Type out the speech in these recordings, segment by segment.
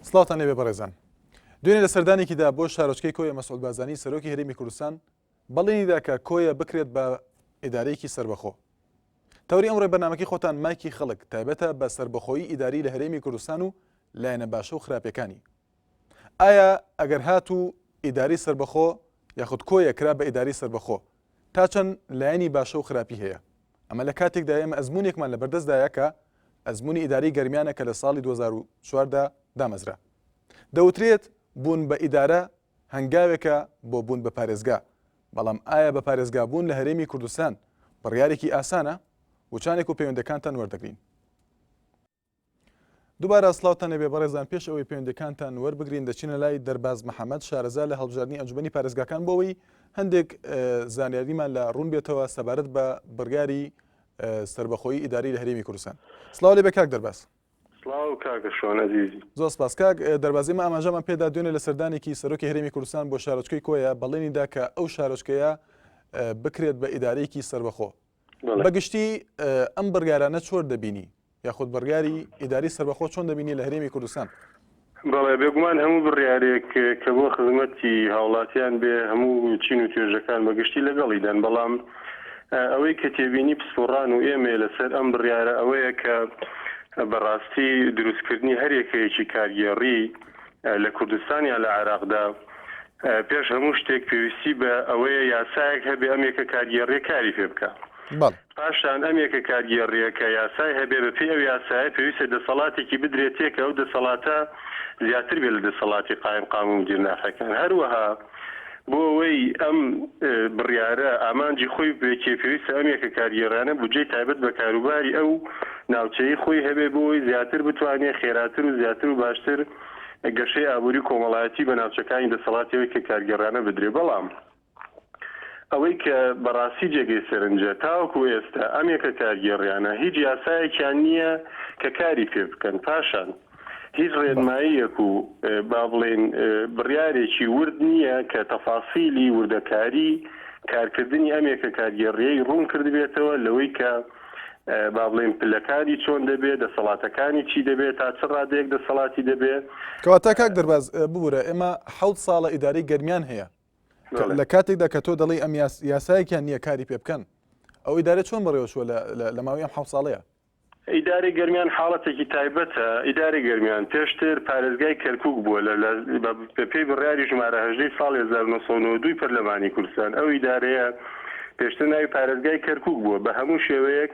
سڵاوتان لێبێ بەڕێزان. دوێنێ لە سەردانێکیدا بۆ شارۆچکەی کۆیە مەسعود بارزانی سەرۆکی هەرێمی کوردستان بەڵێنیدا کە کۆیە بکرێت بە ئیدارەیەکی سەربەخۆ. تەوری ئەمڕۆی بەرنامەکەی خۆتان مایکی خەڵک تایبەتە بە سەربەخۆیی ئیداری لە هەرێمی کوردستان و لایەنە باشە و خراپەکانی. ئایا ئەگەر هاتوو ئیداری سەربەخۆ یاخود کۆیە کرا بە ئیداری سەربەخۆ تا چەند لایەنی باشە و خراپی هەیە؟ ئەمە لە کاتێکدا ئێمە ئەزموونێکمان لە بەردەستدایە کە ئەزموونی ئیدارەی گەرمیانە کە لە ساڵی 2004 دا دامەزرا. دەوترێت بوون بە ئیدارە هەنگاوێکە بۆ بوون بە پارێزگا، بەڵام ئایا بە پارێزگا بوون لە هەرێمی کوردستان بڕیارێکی ئاسانە؟ وچانێک و پەیوەندەکانتان وەردەگرین. دووبارە سڵاوتان لێبێ بەڕێزان پێش ئەوەی پەیوەندەکانتان وەربگرین دەچینە لای دەرباز محەممەد شارەزا لە هەڵبژاردننی ئەنجومەنی پارێزگاکان بۆ ئەوەی هەندێک زانیاریمان لە ڕوون بێتەوە سەبارەت بە بڕیاری سربەخۆیی ئیداری لە هەرێمی کوردستان سڵاو لێبێ کاک دەرباز. سڵاو کاکە شوان ئەزیزی. زۆر سپاس کاک دەرباز ئێمە ئاماژەمان پێدا دوێنێ لە سەردانێکی سەرۆکی هەرێمی کوردستان بۆ شارۆچکەی کۆیە بەڵێنی دا کە ئەو شارۆچکەیە بکرێت بە ئیدارەیەکی سەربەخۆ بەگشتی ئەم بڕیارانە چۆر دەبینی یاخود بڕیاری ئیداری سەربەخۆ چۆن دەبینی لە هەرێمی کوردستان؟ بەڵێ بێگومان هەموو بڕیارێک کە بۆ خزمەتی هاوڵاتیان بێ هەموو چین و توێژەکان بەگشتی لەگەڵیدان بەڵام ئەوەی کە تێبینی پسپۆڕان و ئێمەیە لەسەر ئەم بڕیارە ئەوەیە کە بەڕاستی دروستکردنی هەر یەکەیەکی کارگێڕی لە کوردستان یا لە عێراقدا پێش هەموو شتێک پێویستی بە ئەوەیە یاسایەک هەبێ ئەم یەکە کارگێڕیە کاری پێ بکا. پاشان ئەم یەکە کارگێڕیە کە یاسای هەبێ بە پێی ئەو یاسایە پێویستە دەسەڵاتێکی بدرێتێ کە ئەو دەسەڵاتە زیاتر بێ لە دەسەڵاتی قایمقام و مدیر ناحیەکان. هەروەها بۆ ئەوەی ئەم بڕیارە ئامانجی خۆی بپێکێ پێویستە ئەم یەکە کارگێڕیانە بودجەی تایبەت بە کاروباری ئەو ناوچەیەی خۆی هەبێ بۆ ئەوەی زیاتر بتوانێ خێراتر و زیاتر و باشتر گەشەی ئابووری و کۆمەڵایەتی بە ناوچەکانی دەسەڵاتی ئەوی کە کارگێڕانە بدرێ. بەڵام ئەوەی کە بەڕاستی جێگەی سەرنجە تاوەکو ئێستا ئەم یەکە کارگێڕیانە هیچ یاسایەکیان نییە کە کاری پێ بکەن. پاشان هیچ ڕێنماییەک و با بڵێین بڕیارێکی ورد نییە کە تەفاسیلی وردەکاری کارکردنی ئەم یەکە کارگێڕییەی ڕوون کردبێتەوە لەوەی کە با بڵێین پلەکانی چۆن دەبێ، دەسەڵاتەکانی چی دەبێ، تا چ ڕادەیەک دەسەڵاتی دەبێ. کەواتە کاک دەرباز ببورە ئێمە حەوت ساڵە ئیدارەی گەرمیان هەیە لە کاتێکدا کە تۆ دەڵێی ئەم یاسایەکیان نییە کاری پێ بکەن ئەو ئیدارە چۆن بەڕێوە چووە لە ماوەی ئەم حەوت ساڵەیە؟ ئیدارەی گەرمیان حاڵەتێکی تایبەتە، ئیدارەی گەرمیان پێشتر پارێزگای کەرکوک بووە لە بە پێی بڕیاری ژمارە 18 ی ساڵی 1992 ی پەرلەمانی کوردستان ئەو ئیدارەیە پێشتر ناوی پارێزگای کەرکوک بووە بە هەموو شێوەیەک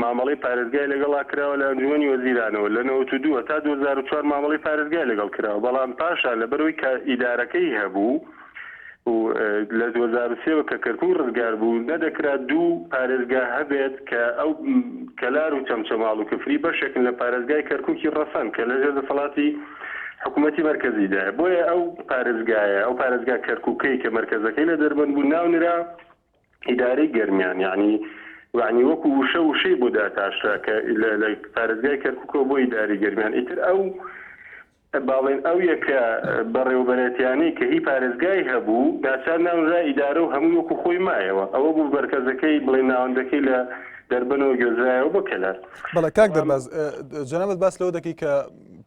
مامەڵەی پارێزگای لەگەڵا کراوە لە ئەنجومەنی وەزیرانەوە لە 92 تا 2004 مامەڵەی پارێزگای لەگەڵ کراوە بەڵام پاشان لەبەرئەوەی کە ئیدارەکەی هەبوو و لە 2003 وە کە کەرکوک ڕزگار بوو نەدەکرا دوو پارێزگا هەبێت کە ئەو کەلار و چەمچەماڵ و کفری بەشێکن لە پارێزگای کەرکوکی ڕەسەن کە لەژێر دەسەڵاتی حکوومەتی مەرکەزیدایە بۆیە ئەو پارێزگایە ئەو پارێزگا کەرکوکەی کە مەرکەزەکەی لە دەربەند بوو ناونرا ئیدارەی گەرمیان یعنی یعنی وەکو وشە وشەی بۆ داتاشرا کە لە پارێزگای کەرکوکەوە بۆ ئیداری گەرمیان ئیتر ئەو با بڵێین ئەو یەکە بەڕێوەبەرێتیانەی کە هی پارێزگای هەبوو ناچار ناونرا ئیدارە و هەمووی وەکو خۆی مایەوە ئەوە بوو مەرکەزەکەی بڵێین ناوەندەکەی لە دەربەنەوە گوێزرایەوە بۆ کەلار. بەڵێ کاک دەرباز جەنابت باس لەوە دەکەی کە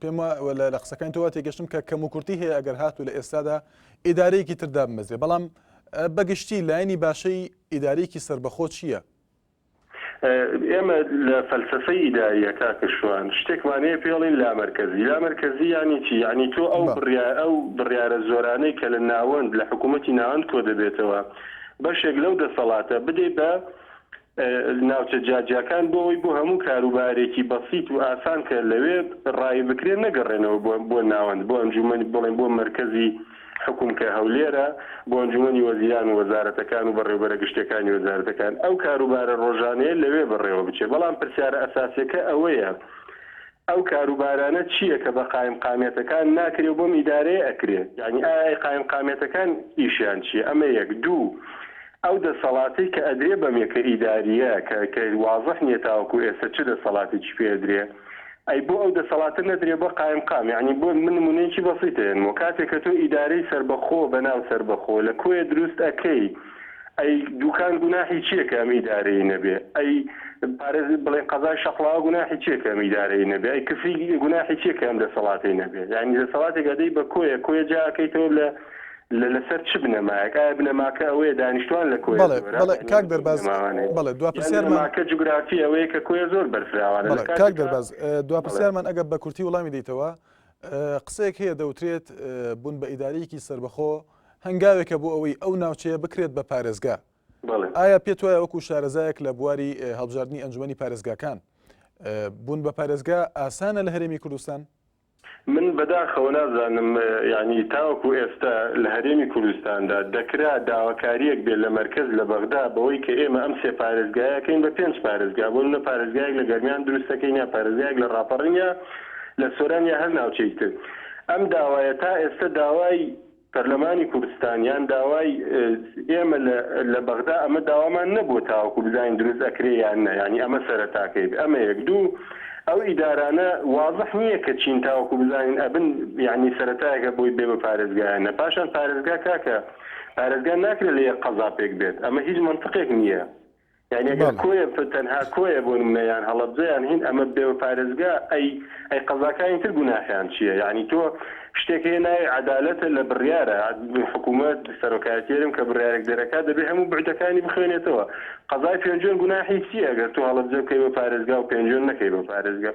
پێم لە قسەکانی تۆ تێگەشتم کە کەموکورتی هەیە ئەگەر هاتوو لە ئێستادا ئیدارەیەکی تر دابمەزرێ بەڵام بەگشتی لایەنی باشەی ئیدارەیەکی سەربەخۆ چییە؟ ئێمە لە فەلسەفەی ئیداریە کاکە شوان شتێکمان هەیە پێی ئەڵێین لامەرکەزی لامەرکەزی یانی چی یانی تۆ ئەو بڕیار ئەو بڕیارە زۆرانەی کە لە ناوەند لە حکوومەتی ناوەند کۆ دەبێتەوە بەشێک لەو دەسەڵاتە بدەی بە ناوچە جیاجیاکان بۆ ئەوەی بۆ هەموو کاروبارێکی بەسیت و ئاسان کە لەوێ ڕایی بکرێن نەگەڕێنەوە بۆ بۆ ناوەند بۆ ئەنجومەن بڵێن بۆ مەرکەزی حوکم کە هەولێرە، بۆ ئەنجومەنی وەزیران و وەزارەتەکان و بەڕێوبەرە گشتیەکانی وەزارەتەکان، ئەو کاروبارە ڕۆژانەیە لەوێ بەڕێوە بچێ، بەڵام پرسیارە ئەساسیەکە ئەوەیە ئەو کاروبارانە چیە کە بە قایمقامیەتەکان ناکرێ و بەم ئیدارەیە ئەکرێ؟ یانی ئایا قایمقامیەتەکان ئیشیان چیە؟ ئەمە یەک. دوو، ئەو دەسەڵاتەی کە ئەدرێ بەم یەکە ئیدارییە کە کە وازح نیە تاوەکو ئێستا چ دەسەڵاتێکی پێ ئەدرێ، ئەی بۆ ئەو دەسەڵاتە نەدرێ بە قایمقام؟ یەعنی بۆ من نمونەیەکی بەسیت ئەهێنمەوە، کاتێک کە تۆ ئیدارەی سەربەخۆ بە ناو سەربەخۆ لە کۆیە دروست ئەکەی، ئەی دوکان گوناحی چیە کە ئەم ئیدارەی نەبێ؟ ئەی. پارێز بڵێن قەزای شەقڵاوە گوناحی چیە کە ئەم ئیدارەی نەبێ ئەی کفری گوناحی چیە کە ئەم دەسەڵاتەی نەبێ یانی دەسەڵاتێک ئەدەی بە کۆیە کۆیە جا ئەکەیتەوە لە لە لەسەر چ بنەمایەک ئایا بنەماکە ئەوەیە دانیشتوان لە کۆیە بەڵێ زۆرە بەڵێ یانی کاک ئەمە چ دەرباز بنەماوانەیە بەڵێ دوا یان پرسیارمان بنەماکە جوگرافی ئەوەیە کە کۆیە زۆر بەرفراوانە لە بەڵێ کاک کاتێکا دەرباز دوا بەڵێ پرسیارمان ئەگەر بە کورتی وڵامی دەیتەوە قسەیەک هەیە دەوترێت بوون بە ئیدارەیەکی سەربەخۆ هەنگاوێکە بۆ ئەوەی ئەو ناوچەیە بکرێت بە پارێزگا بەڵێ. ئایا پێت وایە وەکو شارەزایەک لە بواری هەڵبژاردنی ئەنجومەنی پارێزگاکان بوون بە پارێزگا ئاسانە لە هەرێمی کوردستان؟ من بەداخەوە نازانم یانی تاوەکو ئێستا لە هەرێمی کوردستاندا دەکرا داواکارییەک بێت لە مەرکەز لە بەغدا بەوەی کە ئێمە ئەم سێ پارێزگایە ئەکەین بە پێنج پارێزگا بۆ نمونە پارێزگایەک لە گەرمیان دروست دەکەین یا پارێزگایەک لە ڕاپەڕین یا لە سۆران یا هەر ناوچەیەکی تر ئەم داوایە تا ئێستا داوای پەرلەمانی کوردستان یان داوای ئێمە لە لە بەغدا ئەمە داوامان نەبووە تاوەکو بزانین دروست ئەکرێ یان نە یانی ئەمە سەرەتاکەی بێ ئەمە یەک دوو ئەو ئیدارانە وازح نییە کە چین تاوەکو بزانین ئەبن یانی سەرەتایەکە بۆی بێ بە پارێزگا یان نە پاشان پارێزگا کاکە پارێزگا ناکرێ لە یەک قەزا پێک بێت ئەمە هیچ مەنتقێک نییە. یانی ئەگەر کۆیە تەنها کۆیە بۆ نمونە یان هەڵەبجە یان هین ئەمە بێ بە پارێزگا ئەی ئەی قەزاکانی تر گوناحیان چیە یانی تۆ شتێک هەیە ناوی عەدالەتە لە بڕیارە حکومەت سەرۆکایەتی هەرێم کە بڕیارێک دەرەکات دەبێ هەموو بعدەکانی بخوێنێتەوە قەزای پێنجوێن گوناحی چیە ئەگەر تۆ هەڵەبجە بکەی بە پارێزگا و پێنجوێن نەکەی بە پارێزگا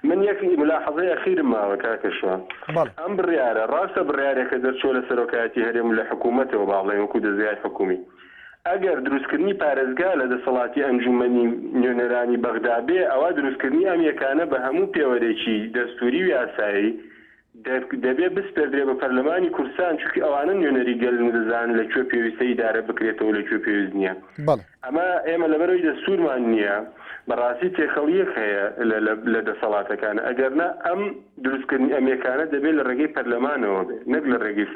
من یەک ملاحەزەی ئەخیرم ماوە کاکە شوان ئەم بڕیارە ڕاستە بڕیارێکە دەرچووە لە سەرۆکایەتی هەرێم و لە حکومەتەوە با بڵێین وەکو دەزگای حکومی ئەگەر دروستکردنی پارێزگا لە دەسەڵاتی ئەنجوومەنی نوێنەرانی بەغدا بێ، ئەوا دروستکردنی ئەم یەکانە بە هەموو پێوەرێکی دەستووری و یاسایی، دەبێ بسپێردرێ بە پەرلەمانی کوردستان، چونکی ئەوانە نوێنەری گەلن و دەزانن لە کوێ پێویستە ئیدارە بکرێتەوە و لە کوێ پێویست نییە. ئەمە ئێمە لەبەرئەوەی دەستوورمان نییە، بەڕاستی تێکەڵییەک هەیە لە دەسەڵاتەکان، ئەگەرنا ئەم دروستکردنی ئەم یەکانە دەبێ لە ڕێگەی پەرلەمانەوە بێ، نەک لە ڕێگەی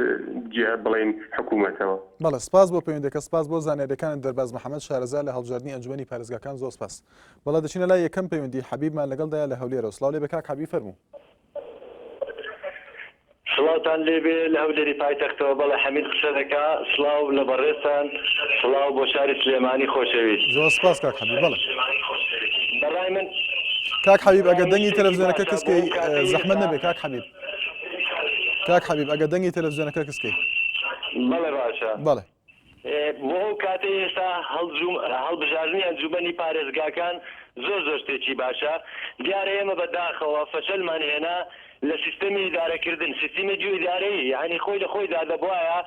بڵێین حکوومەتەوە. بەڵێ سپاس بۆ پەیوەندەکە سپاس بۆ زانیاریەکانت دەرباز محەمەد شارەزا لە هەڵبژاردنی ئەنجومەنی پارێزگاکان زۆر سپاس بەڵێ دەچینە لای یەکەم پەیوەندی حەبیبمان لەگەڵدایە لە هەولێرەوە سڵاو لێبێ کاک حەبیب فەرموو. سڵاوتان لێبێ لە هەولێری پایتەختەوە بەڵێ حەمید قسە دەکا سڵاو لە بەڕێزتان سڵاو بۆ شاری سلێمانی خۆشەویست. زۆر سپاس کاک حەبیب بەڵێ. بەڕای من کاک حەبیب ئەگەر بەڕای من دەنگی شتێکی تەلەفزیۆنەکە باشە کز بۆ کەی ئەو کاتەی زەحمەت ئێستا نەبێ کاک حەبیب. کاک حەبیب ئەگەر دەنگی تەلەفزیۆنەکە کز کەی. بەڵێ باشە. بەڵێ. بۆ ئەو کاتەی ئێستا هەڵبژاردنی ئەنجومەنی پارێزگاکان زۆر زۆر شتێکی باشە دیارە ئێمە بە داخەوە فەشەلمان هێنا لە سیستەمی ئیدارەکردن سیستمی دوو ئیدارەیی یانی خۆی لە خۆیدا دەبوایە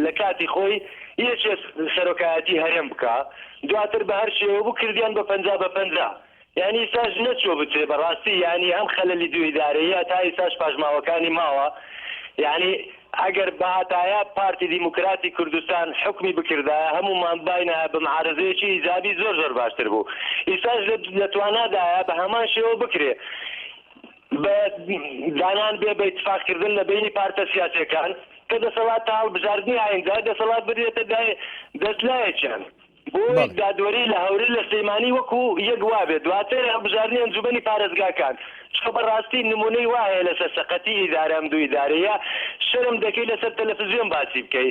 لە کاتی خۆی یەکێ سەرۆکایەتی هەرێم بکا دواتر بە هەر شێوە بوو کردیان بە 50 بە 50 یانی ئیستاش نەچووە بچێ بەڕاستی یانی ئەم خەلەلی دوو ئیدارەییە تا ئیستاش پاشماوەکانی ماوە یانی ئەگەر بهاتایە پارتی دیموکراتی کوردستان حوکمی بکردایە هەموومان باینایە بە معارەزەیەکی ئیجابی زۆر زۆر باشتر بوو ئیستاش لە توانادایە بە هەمان شێوە بکرێ بە دانان بێ بە ئیتفاق کردن لە بەینی پارتە سیاسیەکان کە دەسەڵات تا هەڵبژاردنی ئایندە دەسەڵات بدرێتە دەست لایەکیان. بۆی دادوەری لە هەولێر لە سلیمانی وەکو یەک وابێت دواتر هەڵبژاردنی ئەنجومەنی پارێزگاکان چونکە بەڕاستی نمونەی وا هەیە لەسەر سەقەتی ئیدارە ئەم دوو ئیدارەیە شەرم دەکەی لەسەر تەلەفزیۆن باسی بکەی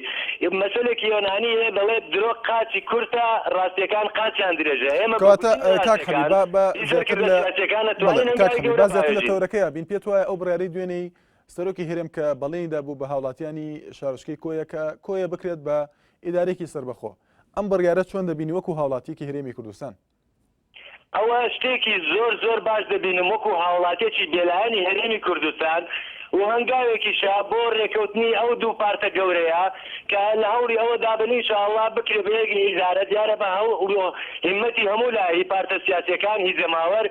مەسەلێکی یۆنانی هەیە دەڵێت درۆ قاچی کورتە ڕاستیەکان قاچیان درێژە ئێمە بە کەواتە گوتنی کاک حەبیب ڕاستیەکان با با هی زیاتر سەرکردە لە سیاسیەکان بەڵێ ئەتوانین کاک هەنگاوی حەبیب گەورە با زیاتر لە باوێژین. تەورەکەیا بین پێت وایە ئەو بڕیارەی دوێنێی سەرۆکی هەرێم کە بەڵێنی دابوو بە هاوڵاتیانی شارۆچکەی کۆیە کە کۆیە بکرێت بە ئیدارەیەکی سەربەخۆ ئەم بڕیارە چۆن دەبینی وەکو هاوڵاتیەکی هەرێمی کوردستان؟ ئەوە شتێکی زۆر زۆر باش دەبینم وەکو هاوڵاتیەکی بێلایەنی هەرێمی کوردستان و هەنگاوێکیشە بۆ رێکەوتنی ئەو دوو پارتە گەورەیە کە لە هەوڵی ئەوە دابن ان شاء اللە بکرێ بە یەک ئیدارە دیارە بە هەوڵ و هیمەتی هەموو لا هی پارتە سیاسیەکان هی جەماوەر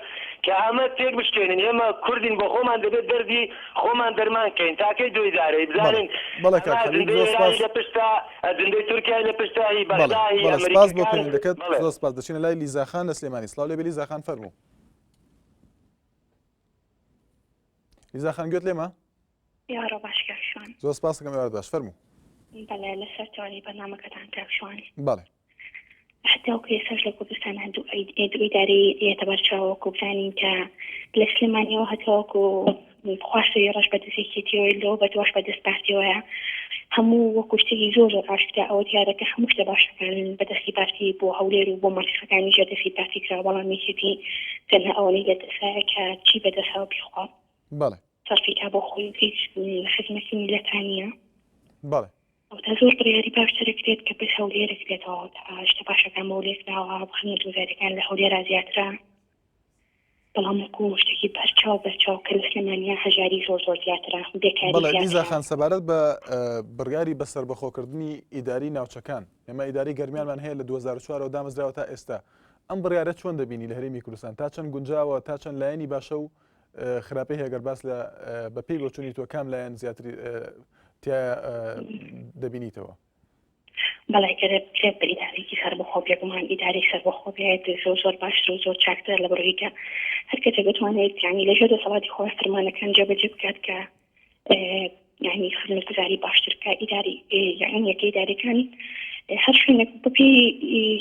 کە ئەمە تێک بشکێنین ئێمە کوردین بۆ خۆمان دەبێت دەردی خۆمان دەرمان کەین تاکەی دوو ئیدارەی بەڵێ بزانین بەڵێ کاک ئەمە حەبیب ئەجندەی زۆر ئێرانی سپاس لە پشتە ئەجندەی تورکیای لە پشتە هی بەڵێ بەغدا هی بەڵێ سپاس بۆ ئەمریکەکان پەیوەندەکەت بەڵێ. زۆر سپاس دەچینە لای لیزا خان لە سلێمانی سڵاو لێبێ لیزا خان فەرموو لیزا خان گوێت لێمە ئێوارە باش کاک شوان. زۆر سپاس دەکەم ئێوارەت باش فەرموو. بەڵێ لەسەر تەوەری بەرنامەکەتان کاک شوان. بەڵێ. هەتاوەکو ئێستاش لە کوردستان هەردوو دوو ئیدارەی یەتە بەرچاو وەکو بزانین کە لە سلێمانیەوە هەتاوەکو خوار سەری ڕەش بەدەست یەکێتیەوەی لەوە بەدواش بەدەست پارتیەوەیە. هەموو وەکو شتێکی زۆر زۆر ئاشکرا ئەوە دیارە کە هەموو شتە باشەکان بەدەستی پارتی بۆ هەولێر و بۆ مەنتیقەکانی ژێر دەستی پارتی کراوە بەڵام یەکێتی تەنها ئەوەنەی لە دەسایە کە چی بەدەساوە بیخوا بەڵێ. سەرفی کا بۆ خۆی و هیچ خزمەتی میللەتا نییە. بەڵێ. ئەوەتا زۆر بڕیاری باش دەرەکرێت کە بەس هەولێر ئەکرێتەوە تا شتە باشەکان بۆ هەولێر کراوە خزمەتگوزاریەکان لە هەولێرا زیاترە بەڵام وەکو شتێکی بەرچاو بەرچاو کە لە سلێمانیا هەژاری زۆر زۆر زیاترە بێکاری بەڵێ لیزا زیاترە. خان سەبارەت بە بڕیاری بە سەربەخۆکردنی ئیداری ناوچەکان ئێمە ئیداری گەرمیانمان هەیە لە 2004 ەوە دامەزراوە تا ئێستا ئەم بڕیارە چۆن دەبینی لە هەرێمی کوردستان تا چەند گونجاوە تا چەند لایەنی باشە و خراپەی هەیە گەر باس لە بە پێی بۆچوونی تۆ کام لایەن زیاتری تیا دەبینیتەوە؟ بەڵێ گەر بکرێت بە ئیدارەیەکی سەربەخۆ بێگومان ئیدارەی سەربەخۆ بێت زۆر زۆر باشتر و زۆر چاکترە لە بڕۆی کە هەر کەسێک بتوانێت یعنی لەژێر دەسەڵاتی خۆی فەرمانەکان جێبەجێ بکات کە یعنی خزمەتگوزاری باشتر بکە ئیداری یعنی یەکە ئیدارەکان هەر شوێنێک بەپێی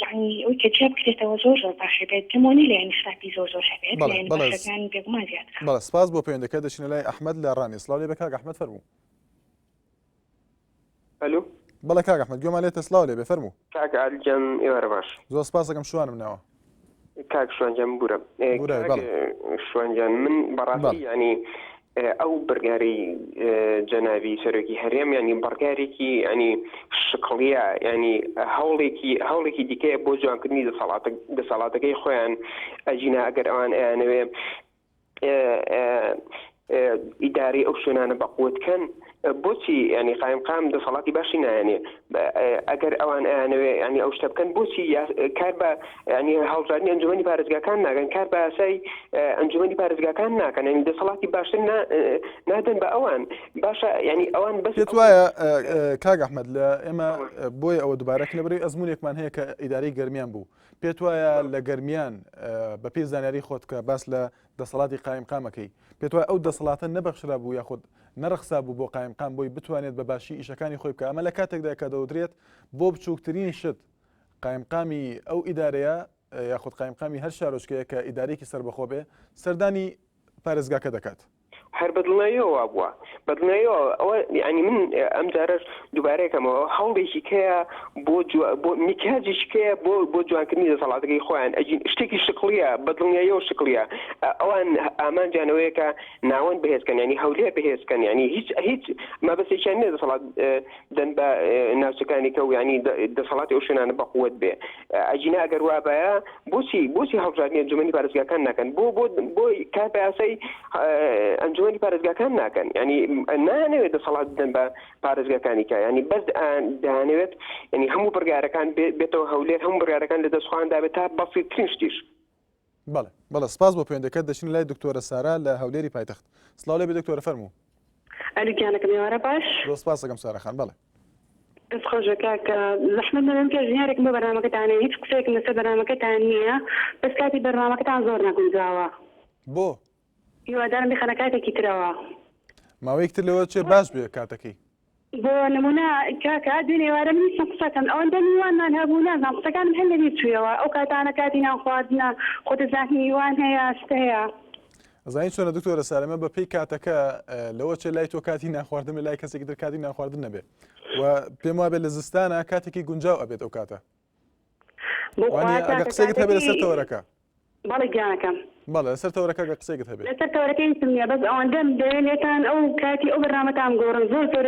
یعنی ئەوی کە جیا بکرێتەوە زۆر زۆر باشە بێت پێم وانیە لایەنی خراپی زۆر زۆر هەبێت بەڵێ لایەنە بەڵێ باشەکان بێگومان زیاترە. بەڵێ سپاس بۆ پەیوەندەکە دەچینە لای ئەحمەد لە ڕانیە سڵاو لێ بێ کاک ئەحمەد فەرموو. ئەلو. بەڵێ کاک ئەحمەد گوێمان لێتە سڵاو لێ بێ فەرموو. کاک عادل گیان ئێوارە باش. زۆر سپاس دەکەم شوانم ناوە. کاک شوان گیان ببورە. بورای کاک بەڵێ. شوان گیان من بەڕاستی بەڵێ. یانی ئەو بڕیارەی جەنابی سەرۆکی هەرێم یانی بڕیارێکی یانی شکڵیە یانی هەوڵێکی هەوڵێکی دیکەیە بۆ جوانکردنی دەسەڵاتە دەسەڵاتەکەی خۆیان ئەگینا ئەگەر ئەوان ئەیانەوێ ئیدارەی ئەو شوێنانە بەقوت کەن بۆچی ینی قایمقام دەسەڵاتی باشی نایەنێ ئەگەر ئەوان ئەیانەوێ ینی ئەو شتە بکەن بۆچی کار بە ینی هەڵبژاردنی ئەنجومەنی پارێزگاکان ناکەن کار بە یاسای ئەنجومەنی پارێزگاکان ناکەن ینی دەسەڵاتی باشتر نادەن بە ئەوان باشە ینی ئەوان بەس پێت وایە کاک ئەحمد لە ئێمە بۆیە ئەوە دووبارە لە بەری ئەزمونێکمان هەیە کە ئیدارەی گەرمیان بوو پێت وایە لە گەرمیان بەپێی زانیاری خۆت کە باس لە دەسەڵاتی قایمقامەکەی، پێت وایە ئەو دەسەڵاتە نەبەخشرا بوو یاخود نەڕەخسا بوو بۆ قایمقام بۆی بتوانێت بە باشی ئیشەکانی خۆی بکا ئەمە لە کاتێکدا کە دەوترێت بۆ بچووکترین شت قایمقامی ئەو ئیدارەیە یاخود قایمقامی هەر شارۆچکەیە کە ئیدارەیەکی سەربەخۆ بێ سەردانی پارێزگاکە دەکات. هەر بە دڵنیاییەوە وابووە بە دڵنیاییەوە ئەوە یعنی من ئەم جارەش دووبارەکەمەوە هەوڵێکی کەیە بۆ بۆ میکاجێکی کەیە بۆ بۆ جوانکردنی دەسەڵاتەکەی خۆیان ئەگین شتێکی شکڵیە بە دڵنیاییەوە شکڵیە ئەوان ئامانجیان ئەوەیە کە ناوەند بەهێزکەن ینی هەولێر بەهێزکەن ینی هیچ هیچ مەبەستێکیان نییە دەسەڵات بدەن بە ناوچەکانی کە و ینی دەسەڵاتی ئەو شوێنانە بەقوت بێ ئەگینا ئەگەر وابایە بۆچی بۆچی هەڵبژاردنی ئەنجومەنی پارێزگاکان ناکەن بۆ بۆ بۆ کار بە یاسای ئەنجومەنی پارێزگاکان ناکەن ینی نانەوێت دەسەڵات بدەن بە پارێزگاکانی کە ینی بەس دەیانەوێت ینی هەموو بڕیارەکان بێتەوە هەولێر هەموو بڕیارەکان لە دەست خۆیاندا بێت تا بەسیترین شتیش. بەڵێ بەڵێ سپاس بۆ پەیوەندەکەت دەچینە لای دکتۆرە سارا لە هەولێری پایتەخت سڵاو لێ بێ دکتۆرە فەرموو. ئەلو گیانەکەم ئێوارە باش. زۆر سپاس دەکەم سارا خان بەڵێ. دەست خۆش بێ کاک زەحمەت نەبێ من پێشنیارێکم بۆ بەرنامەکەتان هەیە هیچ قسەیەکم لەسەر بەرنامەکەتان نییە بەس کاتی بەرنامەکەتان زۆر نەگونجاوە. بۆ؟ هیوادارم بیخەنە کاتێکی ترەوە. ماوەیەک تر لەوە چێ باش بێ کاتەکەی. بۆ نمونە کاکە دوێنێ ئێوارە من ویستم قسە کەم ئەوەندە میوانمان هەبوو نازانم قسەکانم هەر لەبیر چوویەوە ئەو کاتانە کاتی نان خواردنە خۆ دەزانی میوان هەیە شت هەیە. ئەزانی چۆنە دکتۆرە سارە بە پێی کاتەکە لەوە چێ لای تۆ کاتی نان خواردن بێ لای کەسێکی تر کاتی نان خواردن نەبێ و پێم وابێ لە زستانە کاتێکی گونجاو ئەبێت ئەو کاتە. بۆ خوا وانیە ئەگە کاکە قسەیەکت هەبێ لەسەر کاتەکەی تەوەرەکە. بەڵێ گیانەکەم. بەڵێ لەسەر تەوەرەکە گەر قسەیەکت هەبێ. لەسەر تەوەرەکە هیچم نیە بەس ئەوەندەم دەوێ لێتان ئەو کاتی ئەو بەرنامەتان بگۆڕن زۆر زۆر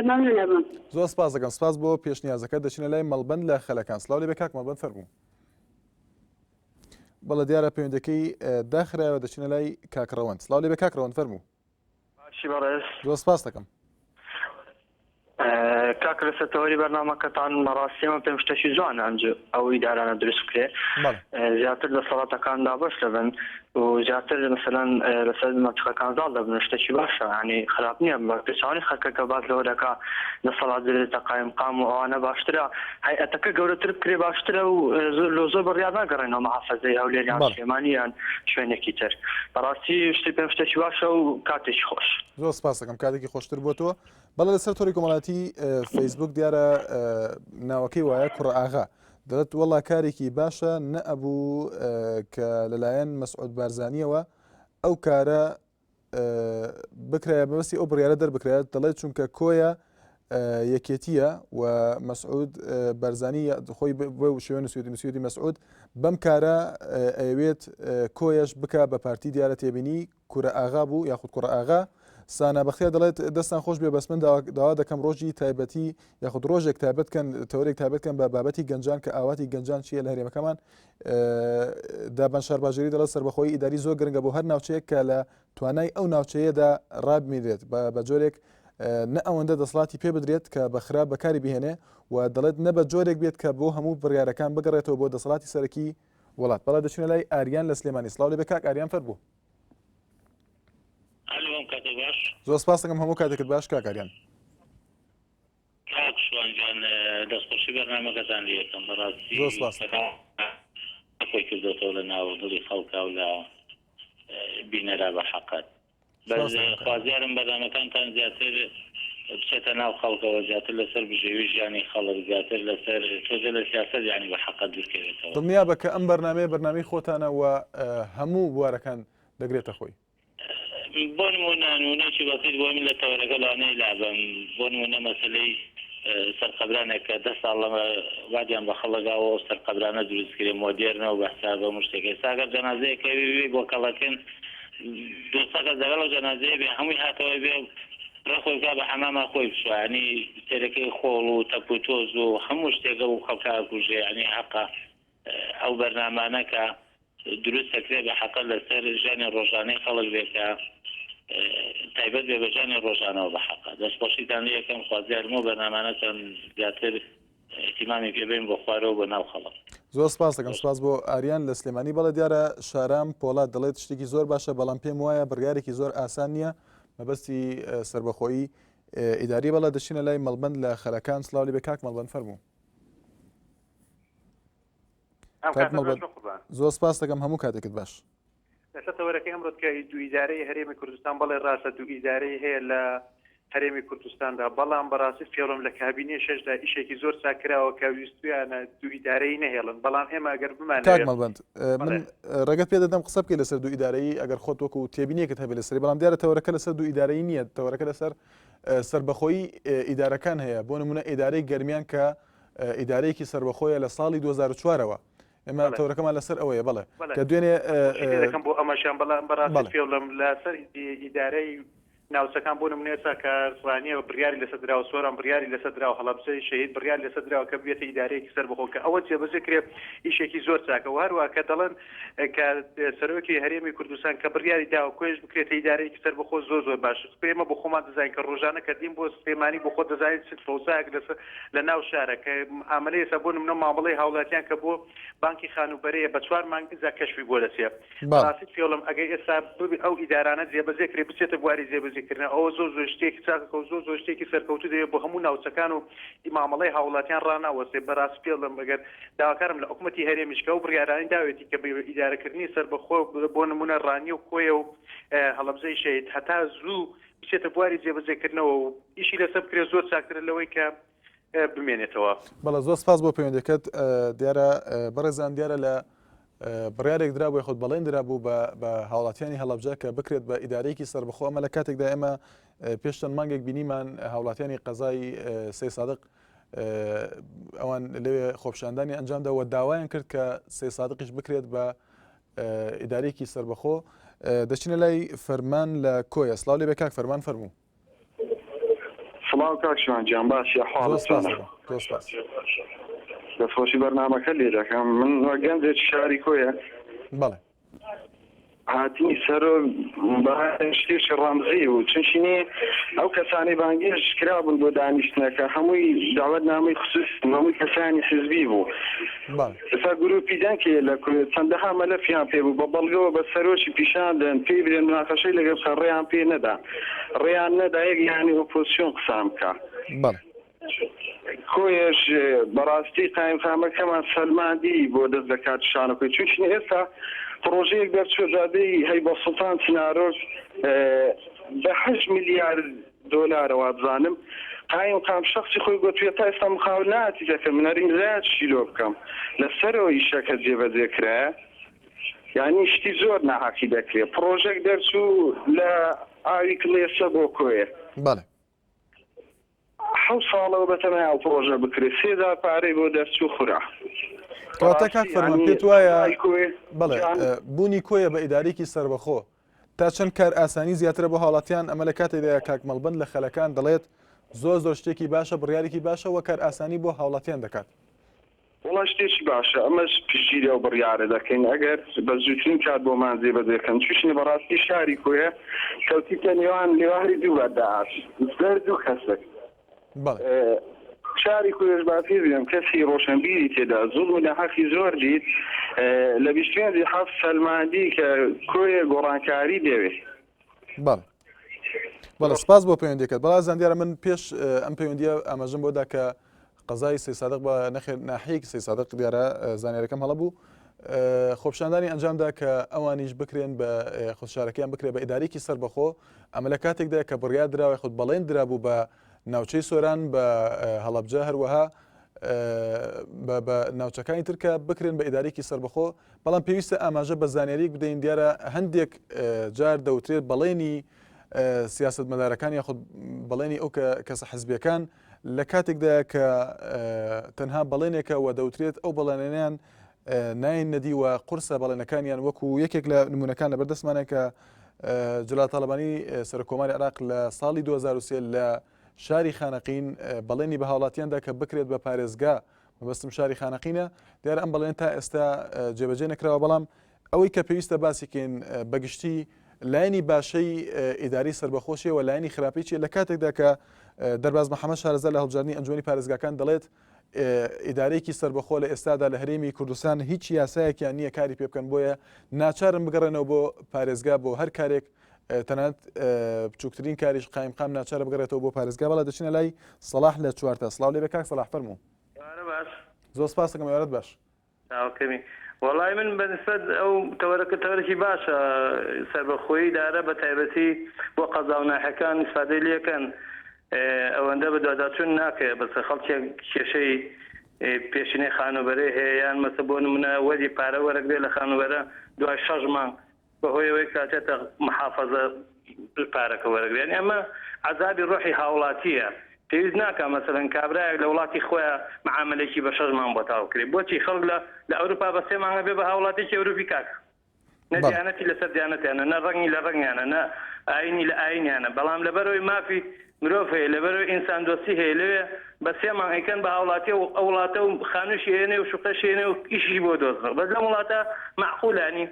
مەمنون ئەبم. زۆر سپاس دەکەم سپاس بۆ پێشنیازەکەت دەچینە لای مەڵبەند لە خەلەکان سڵاو لێبێ کاک مەڵبەند فەرموو. بەڵێ دیارە پەیوەندەکەی داخرایەوە دەچینە لای کاک ڕەوەند سڵاو لێبێ کاک ڕەوەند فەرموو. باشی بەڕێز. زۆر سپاست دەکەم. کاکە لەسەر تەوەری بەرنامەکەتان بەڕاستی من پێم شتەکی جوانە ئەنج ئەو ئیدارانە دروست بکرێ زیاتر دەسەڵاتەکان دابەش دەبن و زیاتر مثلەن لەسەر مەنتیقەکان زاڵ دەبن شتەکی باشە ینی خراپ نییە بە پێچەوانەی خەڵکەکە باس لەوە دەکا دەسەڵات بدرێتە قایمقام و ئەوانە باشترە هەیئەتەکە گەورەتر بکرێ باشترە و زۆر لۆ زۆر بڕیار ناگەڕێنەوە مەحافەزەی هەولێر یان سلێمانی یان شوێنێکی تر بەڕاستی شتی پێم شتێکی باشە و کاتێکی خۆش. زۆر سپاس دەکەم کاتێکی خۆشتر بۆ تۆ. بەڵێ لەسەر تۆری کۆمەڵاتی فەیسبوک دیارە ناوەکەی وایە کوڕە ئاغا دەڵێت وەڵا کارێکی باشە نەئەبوو کە لەلایەن مەسعود بارزانیەوە ئەو کارە بکرایە بەبەستی ئەو بڕیارە دەربکرایە دەڵێت چونکە کۆیە. یەکێتیە و مەسعود بەرزانی خۆی بۆ شوێن نووسیوتی نووسیوتی مەسعود بەم کارە ئەیەوێت کۆیەش بکە بە پارتی دیارە تێبینی کورە ئاغا بوو یاخود کوڕە ئاغا سانا بەختیار دەڵێت دەستان خۆش بێ بەس من داوا دەکەم ڕۆژی تایبەتی یاخود ڕۆژێک تایبەت کەن تەوەرێک تایبەت کەن بە بابەتی گەنجان کە ئاواتی گەنجان چییە لە هەرێمەکەمان دابان شارباژێری دەڵێت سەربەخۆی ئیداری زۆر گرنگە بۆ هەر ناوچەیەک کە لە توانای ئەو ناوچەیەدا ڕابمینرێت بە جۆرێک نە ئەوەندە دەسەڵاتی پێ بدرێت کە بە خراپ بەکاری بهێنێ و دەڵێت نە بە جۆرێک بێت کە بۆ هەموو بڕیارەکان بگەڕێتەوە بۆ دەسەڵاتی سەرەکی وڵات. بەڵێ دەچینە لای ئاریان لە سلێمانی. سڵاو لێبێ کاک ئاریان فەرموو. ئەلۆ ئەم کاتە باش. زۆر سپاس دەکەم هەموو کاتێکت باش کاک ئاریان. کاک شوان گیان دەستخۆشی بەرنامەکەتان لێ ئەکەم بەڕاستی زۆر سپاس دەکەم. خۆی کردۆتەوە لە ناو دڵی خەڵکا و لە بینەرا بە حەقەت بەس خوازیارم بەرنامەکانتان زیاتر بچێتە ناو خەڵکەوە زیاتر لەسەر بژێوی ژیانی خەڵک زیاتر لەسەر تۆزێ لە سیاسەت یانی بە حەقەت دوورکەوێتەوە. دڵنیابە کە ئەم بەرنامەیە بەرنامەی خۆتانە و هەموو بوارەکان دەگرێتە خۆی. بۆ نموونە نموونەیەکی بەسیت بۆ من لە تەوەرەکە لەوانەیە لابەم بۆ نموونە مەسەلەی سەرقەبرانێک کە دە ساڵ لەمە وادیان بە خەڵک داوە ئەو سەرقەبرانە دروست کرێ مۆدێرنە و بە حسابە هەموو شتێک ئێستا گەر جەنازەیەک کەوی وی بۆ کەڵەکن دۆستە کەس لەگەڵ ئەو جەنازەیە بێ هەمووی هاتەوە بێ ڕێ خۆی بکا بە حەماما خۆی بشوا یانی سەرەکەی خۆڵ و تەپ و تۆز و هەموو شتێک ئەو خەڵکە ئەکوژێ یانی هەقە ئەو بەرنامانە کە دروست دەکرێت بە حەقە لەسەر ژیانی ڕۆژانەی خەڵک بێ کە تایبەت بێ بە ژیانی ڕۆژانەوە بە حەقە دەستخۆشیتان لێ یەکەم خوازیارم ئەو بەرنامانەتان زیاتر ئیهتیمامی پێ بەین بۆ خوارەوە بۆ ناو خەڵک. زۆر سپاس دەکەم سپاس بۆ ئاریان لە سلێمانی بەڵێ دیارە شارام پۆڵاد دەڵێت شتێکی زۆر باشە بەڵام پێم وایە بڕیارێکی زۆر ئاسان نییە مەبەستی سربەخۆیی ئیداری بەڵێ دەچینە لای مەڵبند لە خەرەکان سڵاو لێ بێ کاک مەڵبند فەرموو. کاک مەڵبەند زۆر سپاس دەکەم هەموو کاتێکت باش. لەسەر تەوەرەکەی ئەمڕۆ کە دوو ئیدارەی هەرێمی کوردستان بەڵێ ڕاستە دوو ئیدارەی هەیە لە هەرێمی کوردستاندا بەڵام بەڕاستی فێڵم لە کابینەی شەشدا ئیشێکی زۆر چاک کراوە کە ویستویانە دوو ئیدارەی نەهێڵن بەڵام ئێمە ئەگەر بمانەوێت کاک مەڵبەند من ڕێگەت پێ دەدەم قسە بکەیت لەسەر دوو ئیدارەیی ئەگەر خۆت وەکو تێبینیەکت هەبێت لەسەری بەڵام دیارە تەوەرەکە لەسەر دوو ئیدارەیی نییە تەوەرەکە لەسەر سەربەخۆیی ئیدارەکان هەیە بۆ نمونە ئیدارەی گەرمیان کە ئیدارەیەکی سەربەخۆیە لە ساڵی 2004 ەوە ئێمە تەورەکەمان لەسەر ئەوەیە بەڵێ کە دوێنێ دەکەم بۆ ئەمەشیان بەڵام بەڕاستی پێڵم لەسەر ئیدارەی ناوچەکان بۆ نمونە ئێستا کە ڕانیە بڕیاری لەسەر دراوە سۆران بڕیاری لەسەر دراوە هەڵەبجەی شەهید بڕیار لەسەر دراوە کە ببێتە ئیدارەیەکی سەربەخۆ کە ئەوە جێبەجێ کرێ ئیشێکی زۆر چاکە و هەروە کە دەڵێن کە سەرۆکی هەرێمی کوردستان کە بڕیاری داوە کۆیش بکرێتە ئیدارەیەکی سەربەخۆ زۆر زۆر باش ئێمە بۆ خۆمان دەزانین کە ڕۆژانە کە دین بۆ سلێمانی بۆ خۆت دەزانین چ فەوزایەک لەسەر لە ناو شارە کە ئامەلەی ئێستا بۆ نمونە مامەڵەی هاوڵاتیان کە بۆ بانکی خانووبەرەیە بە چوار مانگ ئینجا کەشفی بۆ دەچێ بەڕاستی پێڵم ئەگەر ئێستا ببی ئەو ئیدارانە جێبەجێ کرێ بچێتە بواری جێبەجێکردنەوە ئەوە زۆر زۆر شتێکی چاکە و زۆر زۆر شتێکی سەرکەوتوو دەبێت بۆ هەموو ناوچەکان و مامەڵەی هاوڵاتیان ڕاناوەستێ بەڕاستی پێڵم ئەگەر داواکارم لە حکومەتی هەرێمیش کە ئەو بڕیارانەی داوێتی کە بە ئیدارەکردنی سەربەخۆ بۆ نمونە ڕانیە و کۆیە و هەڵەبجەی شەهید هەتا زوو بچێتە بواری جێبەجێکردنەوە و ئیشی لەسەر بکرێت زۆر چاکترە لەوەی کە بمێنێتەوە. بەڵێ زۆر سپاس بۆ پەیوەندەکەت دیارە بەڕێزان دیارە لە بڕیارێک درابوو یاخود بەڵێن درابوو بە هاوڵاتیانی هەڵەبجە کە بکرێت بە ئیدارەیەکی سەربەخۆ ئەمە لە کاتێکدا ئێمە پێش چەند مانگێک بینیمان هاوڵاتیانی قەزای سەی سادق ئەوان لەوێ خۆپشاندانی ئەنجامدا و داوایان کرد کە سەی سادقیش بکرێت بە ئیدارەیەکی سەربەخۆ دەچینە لای فەرمان لە کۆیە سڵاو لێ بێ کاک فەرمان فەرموو. سڵاو کاک شوان گیان باشی ئەحواڵت چۆنە؟ زۆر سپاس. دەستخۆشی بەرنامەکە لێ دەکەم من وەک گەنجێکی شاری کۆیە بەڵێ هاتنی سەرۆک بە شتێکی ڕەمزی بوو چونکی ئەو کەسانەی بانگێشت کرابوون بۆ دانیشتنەکە هەمووی داوەت نامەی خسووسی بوو هەمووی کەسانی حزبی بوو ئێستا گروپی دەنگ هەیە لە کوێت چەندەها مەلەفیان پێ بوو بە بەڵگەوە بە سەرۆکی پیشان دەن پێی برێن مناقەشەی لەگەڵ بکەن ڕێیان پێ نەدا ڕێیان نەدا یەک لایەنی ئۆپۆزسیۆن قسان بکا. کۆیەش بەڕاستی قایمقامەکەمان سەلماندی بۆ دەست لە کار کشانەکەی چونکە ئێستا پڕۆژەیەک دەرچووە جادەی هەیبە سوڵتان چنارۆک بە هەشت ملیار دۆلارە وابزانم قایمقام شەخسی خۆی گۆتویە تا ئێستا مقاولاتی دەکەم من هەر ئیمزایەکیشی لۆ بکەم لەسەرەوە ئیشەکە جێبەجێ کرایە یانی شتی زۆر ناهەقی دەکرێ پڕۆژەک دەرچوو لە ئاوی کڵێسە بۆ کۆیە. بەڵێ. حەوت ساڵەوە بەتەمای ئەو پڕۆژە بکرێت سێ جار پارەی بۆ دەرچوو خورا. کەواتە کاک بەڕاستی فەرمان یانی پێت وایە قەزای کۆیە بەڵێ جان. بوونی کۆیە بە ئیدارەیەکی سەربەخۆ تا چەند کار ئاسانی زیاترە بۆ هاوڵاتیان ئەمە لە کاتێکدایە کاک مەڵبەند لە خەلەکان دەڵێت زۆر زۆر شتێکی باشە بڕیارێکی باشە وە کار ئاسانی بۆ هاوڵاتیان دەکات. وەڵا شتێکی باشە ئەمەش پشتگیری ئەو بڕیارە دەکەین ئەگەر بە زووترین کات بۆمان جێبەجێ کەن چوشنە بەڕاستی شاری کۆیە کەوتیتە نێوان لێواری دوو بەردە ئاش زەرد و کەسک شاری کۆیەش با پێ بێم کەسی ڕۆشنبیری تێدا زوڵم و ناحەقی زۆر دیت لە 25 حەفت سەلماندی کە کۆیە گۆڕانکاری دەوێ. بەڵێ بەڵێ سپاس بۆ پەیوەندیەکەت بەڵا زان دیارە من پێش ئەم پەیوەندیە ئاماژەم بۆدا کە قەزای سەیسادق بە نەخێر ناحیەیەکی سەیسادق دیارە زانیارەکەم هەڵە بوو خۆپشاندانی ئەنجامدا کە ئەوانیش بکرێن بە خودشارەکەیان بکرێت بە ئیدارێکی سەربەخۆ ئەمە لە کاتێکدا کە بڕیار دراوە خود بەڵێن درابوو بە ناوچەی سۆران بە هەڵەبجە هەروەها بە ناوچەکانی تر کە بکرێن بە ئیدارێکی سەربەخۆ بەڵام پێویستە ئاماژە بە زانیاریک بدەین دیارە هەندێک جار دەوترێت بەڵێنی سیاستمەدارەکان یاخود بەڵێنی ئەو کەسە حزبیەکان لە کاتێکدایە کە تەنها بەڵێنێکە و دەوترێت ئەو بەڵێنانیان ناین نەدی و قورسە بەڵێنەکانیان وەکو یەکێک لە نمونەکان لە بەردەستمانە کە جلال تاالبانی سەرکۆماری عراق لە ساڵی 2023 لە شاری خانەقین بەڵێنی بە هاوڵاتیاندا کە بکرێت بە پارێزگا مەبەستم شاری خانەقینە دیارە ئەم بەڵێن تا ئێستا جێبەجێ نەکراوە بەڵام ئەوەی کە پێویستە باسی کەین بەگشتی لایەنی باشەی ئیداری سەربەخۆشیە و لایەنی خراپی چیە لە کاتێکدا کە دەرباز محەممەد شارەزا لە هەڵبژاردنی ئەنجومەنی پارێزگاکان دەڵێت ئیدارەیەکی سەربەخۆ لە ئێستادا لە هەرێمی کوردستان هیچ یاسایەکیان نییە کاری پێ بکەن بۆیە ناچارن بگەڕێنەوە بۆ پارێزگا بۆ هەر کارێک تەنانەت بچووکترین کاریش قایمقام ناچارە بگەڕێتەوە بۆ پارێزگا بەڵێ دەچینە لای سەڵاح لە چوارتا سڵاو لێ بێ کاک سەڵاح فەرموو باش زۆر سپاس دەکەم ئێوارەت باش چاوەکەمی وەڵای من بە نسبەت ئەو تەوەرەکە تەوەرێکی باشە سەربەخۆیی دارە بە تایبەتی بۆ قەزا و ناحیەکان ئیسفادەی لێکەن ئەوەندە بە دواداچوون ناکەێ بەس خەڵکێک کێشەی پێشینەی خانووبەرەی هەیە یان مەسە بۆ نمونە وەری پارە وەرەگرێ لە خانووبەرە دوای شەش مانگ بەهۆی ئەوەی کە ئەچێتە محافەزە پارەکە وەرەگرێ یانی ئەمە عەزابی ڕۆحی هاوڵاتیە پێویست ناکا مەسەلەن کابرایەک لە وڵاتی خۆیا معامەلەیەکی بە شەش مانگ بۆ تاو بکرێ بۆچی خەڵک لە لە ئەوروپا بە سێ مانگ ئەبێ بە هاوڵاتیەکی ئەوروپی کاکە نە دیانەتی لەسەر دیانەتیانە نە ڕەنگی لە ڕەنگیانە نە ئاینی لە ئاینیانە بەڵام لەبەرەوەی مافی مرۆڤ هەیە لەبەرەوەی ئینسان دۆستی هەیە لەوێ بە سێ مانگ ئەیکەن بە هاوڵاتی ئەو ئەو وڵاتە و خانووشی ئەیەنێ و شوقەشی ئەیەنێ و ئیشیشی بۆ دۆزنەوە بەس لەم وڵاتە مەعقولە یانی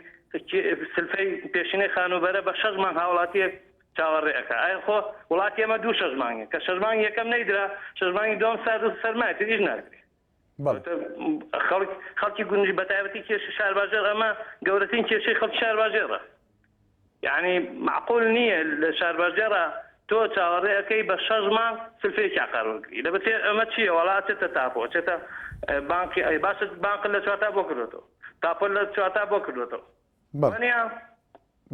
سلفەی پێشینەی خانووبەرە بە شەش مانگ هاوڵاتیەک چاوەڕێ ئەکا ئایا خۆ وڵاتی ئێمە دوو شەش مانگە کە شەش مانگی یەکەم نەیدرا شەش مانگی دووەم سارد و سەرمایە تر ئیش ناکرێ خەڵک خەڵکی گوندی بەتایبەتی کێشە شارباژێڕ ئەمە گەورەترین کێشەی خەڵکی شارباژێڕە یعنی معقول نییە لە شارباژێڕە تۆ چاوەڕێ ئەەکەی بە شەش مانگ سلفەیەکی عقار وەرگری لە بەچێ ئەمە چییە وەڵا ئەچێتە تاپۆ ئەچێتە بانقی ئەی باشە بانق لە چوارتا بۆ کردوێتەوە تاپۆ لە چوارتا بۆ کردوێتەوە بەڵێ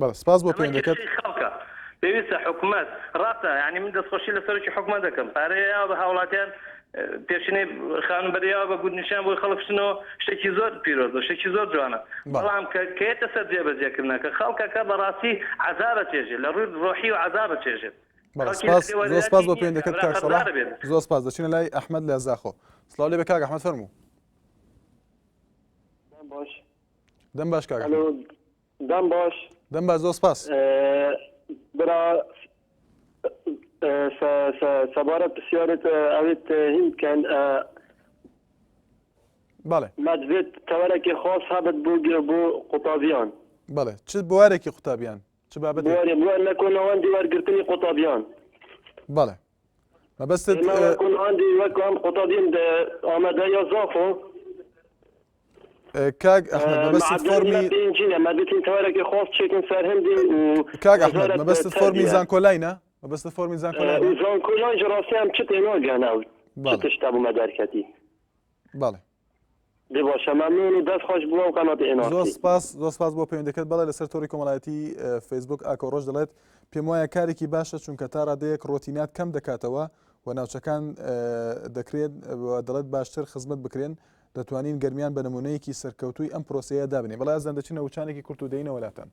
بەڵێ سپاس بۆ ئەمە پەیوەندەکەت. کێشەی خەڵکە پێویستە حکومەت ڕاستە یانی من دەستخۆشی لە سەرۆکی حکومەت دەکەم پارەی یاوە بە هاوڵاتیان پێشینەی خانووبەرە یاوە بە گوندنشیان بۆی خەڵک بچنەوە شتێکی زۆر پیرۆزە شتێکی زۆر جوانە بەڵام کە کە یەتە سەر جێبەجێکردنەکە خەڵکەکە بەڕاستی عەزابە چێژێت لە ڕووی ڕۆحی و عەزابە چێژێت بەڵێ خەڵکی سپاس لە زۆر سپاس وارداتی بۆ نییە پەیوەندەکەت کابرا کاک سەڵاح قەرزارە بێت زۆر سپاس دەچینە لای ئەحمەد لە زاخۆ سڵاو لێ بێ کاک ئەحمەد فەرموو دەم باش دەم باش کاک ئەلۆ دەم باش دەم باش زۆر سپاس برا سەبارەت پرسیارت ئەوێت هین بکەن بەڵێ مەدوێت تەوەرەکی خاص هەبت بۆ بۆ قوتابیان بەڵێ چ بوارێکی قوتابیان چ بابەتێک بوارێ بوار نەکۆ ناوەندی وەرگرتنی قوتابیان بەڵێ مەبەستت ئێمە وەکو ناوەندی وەکو ئەم قوتابیم دە ئامادە یا زاخۆ کاک ئەحمەد مەبەستت فۆرمی پێنجینە مەدتین تەوەرەکی خاص چێکن سەر هەندی و کاک ئەحمەد مەبەستت فۆرمی زانکۆلاینە مەبەستت فۆرمی زانکۆلاینە زانکۆلاین ji ڕاستی ئەم چ تێناگەن ئەو چ تشتە بوومە دەرکەتی بەڵێ دێ باشە مەمنون و دەست خۆش بۆ ئەو قەناتی زۆر NRT. سپاس زۆر سپاس بۆ پەیوەندەکەت بەڵێ لەسەر تۆڕی کۆمەڵایەتی فەیسبوک ئاکۆ ڕۆژ دەڵێت پێم وایە کارێکی باشە چونکە تا ڕادەیەک ڕۆتینات کەم دەکاتەوە و ناوچەکان دەکرێت دەڵێت باشتر خزمەت بکرێن دەتوانین گەرمیان بە نمونەیەکی سەرکەوتووی ئەم پرۆسەیە دابنێ بەڵێ ئازیزان دەچینە وچانێکی کورت و دێینەوە لاتان.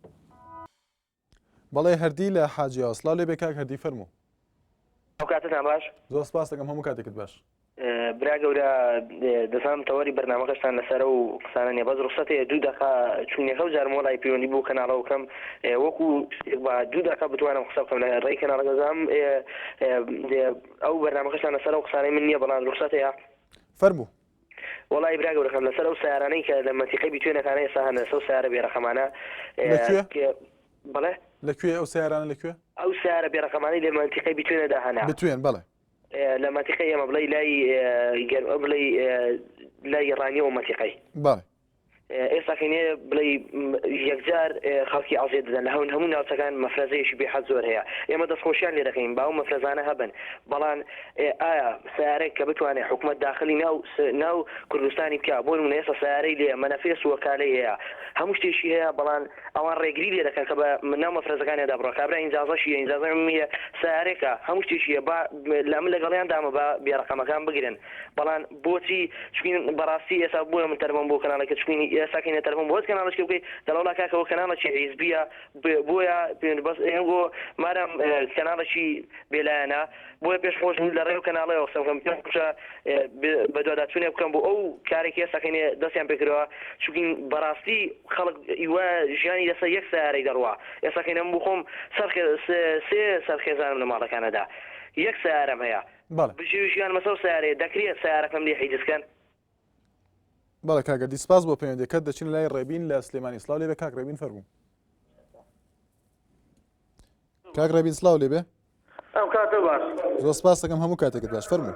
بەڵێ هەردی لە حاجیاوە سڵاو لێ بێ کاک هەردی فەرموو. ئەو کاتتان باش. زۆر سپاست دەکەم هەموو کاتێکت باش. برا گەورە دەزانم تەوەری بەرنامەکەشتان لەسەر ئەو قسانە نیە بەس ڕوخسەت هەیە دوو دەقە چون یەکەم جارم وەڵای پەیوەندی بۆ کەناڵەوە بکەم وەکو شتێک با دوو دەقە بتوانم قسە بکەم لە ڕێی کەناڵەکە زانم ئەو بەرنامەکەشتان لەسەر ئەو قسانەی من نیە بەڵام ڕوخسەت هەیە. فەرموو. وەڵای برا گەورەکەم لەسەر ئەو سەیارانەی کە لە مەنتیقەی بیتوێنەکانە ئێستا هەن لەسەر ئەو سەیارە بێ ڕەقەمانە لە کوێ؟ بەڵێ؟ لە کوێ ئەو سەیارانە لە کوێ؟ ئەو سەیارە بێ ڕەقەمانەی لە مەنتیقەی بیتوێنەدا هەنە. بتوێن بەڵێ. لە مەنتیقەی ئێمە بڵێی لای گەر بڵێی لای ڕانیە و مەنتیقەی. بەڵێ. ئێستا کەینێ بڵێی یەکجار خەڵکی ئەزیەت دەدەن لە هەون هەموو ناوچەکان مەفرەزەیەکی بێ حەد زۆر هەیە ئێمە دەستخۆشیان لێ دەکەین با ئەو مەفرەزانە هەبن بەڵام ئایا سەیارەێک کە بتوانێ حکومەت داخلی ناو ناو کوردستانی بکا بۆ نمونە ئێستا سەیارەی لێ مەنەفێس و وەکالەی هەیە هەموو شتێکی هەیە بەڵام ئەوان ڕێگری لێ دەکەن کە بە ناو مەفرەزەکانیاندا بڕوا کابرا ئینجازەشی هەیە ئینجازەی عمومی هەیە سەیارەێکە هەموو شتێکی هەیە با لە من لەگەڵیان دامە با بێ ڕەقەمەکان بگرن بەڵام بۆچی چونکین بەڕاستی ئێستا بۆیە من تەلەفۆن بۆ کەناڵێکە چونکین ئێستا کەینە تەلەفۆن بۆ هەچ کەناڵێکی بکەی دەڵێ وەڵا کاکە ئەوە کەناڵێکی حیزبیە بۆیە بەس ئێنگۆ مادام کەناڵێکی بێلایەنە بۆیە پێش خۆش لە ڕێو کەناڵەوە قسە بکەم پێم خۆشە بەدواداچوونێک بکەم بۆ ئەو کارێکی ئێستا کەینێ دەستیان پێکردەوە چونکین بەڕاستی خەڵک ئیوە ژیانی لەسەر یەک سەیارەی دەڕوا ئێستا کەینە من بۆ خۆم سەر سێ سەر خێزانم لە ماڵەکانەدا یەک سەیارەم هەیە بەڵێ. بژێوی ژیان مەسەو سەیارەیە دەکرێ سەیارەکەم لێ حیجز کەن؟ بەڵێ کاک گەردی سپاس بۆ پەیوەندیەکەت دەچینە لای ڕێبین لە سلێمانی سڵاو لێبێ کاک ڕێبین فەرموو. کاک ڕێبین سڵاو لێبێ. ئەم کاتە باش. زۆر سپاس دەکەم هەموو کاتێکت باش فەرموو.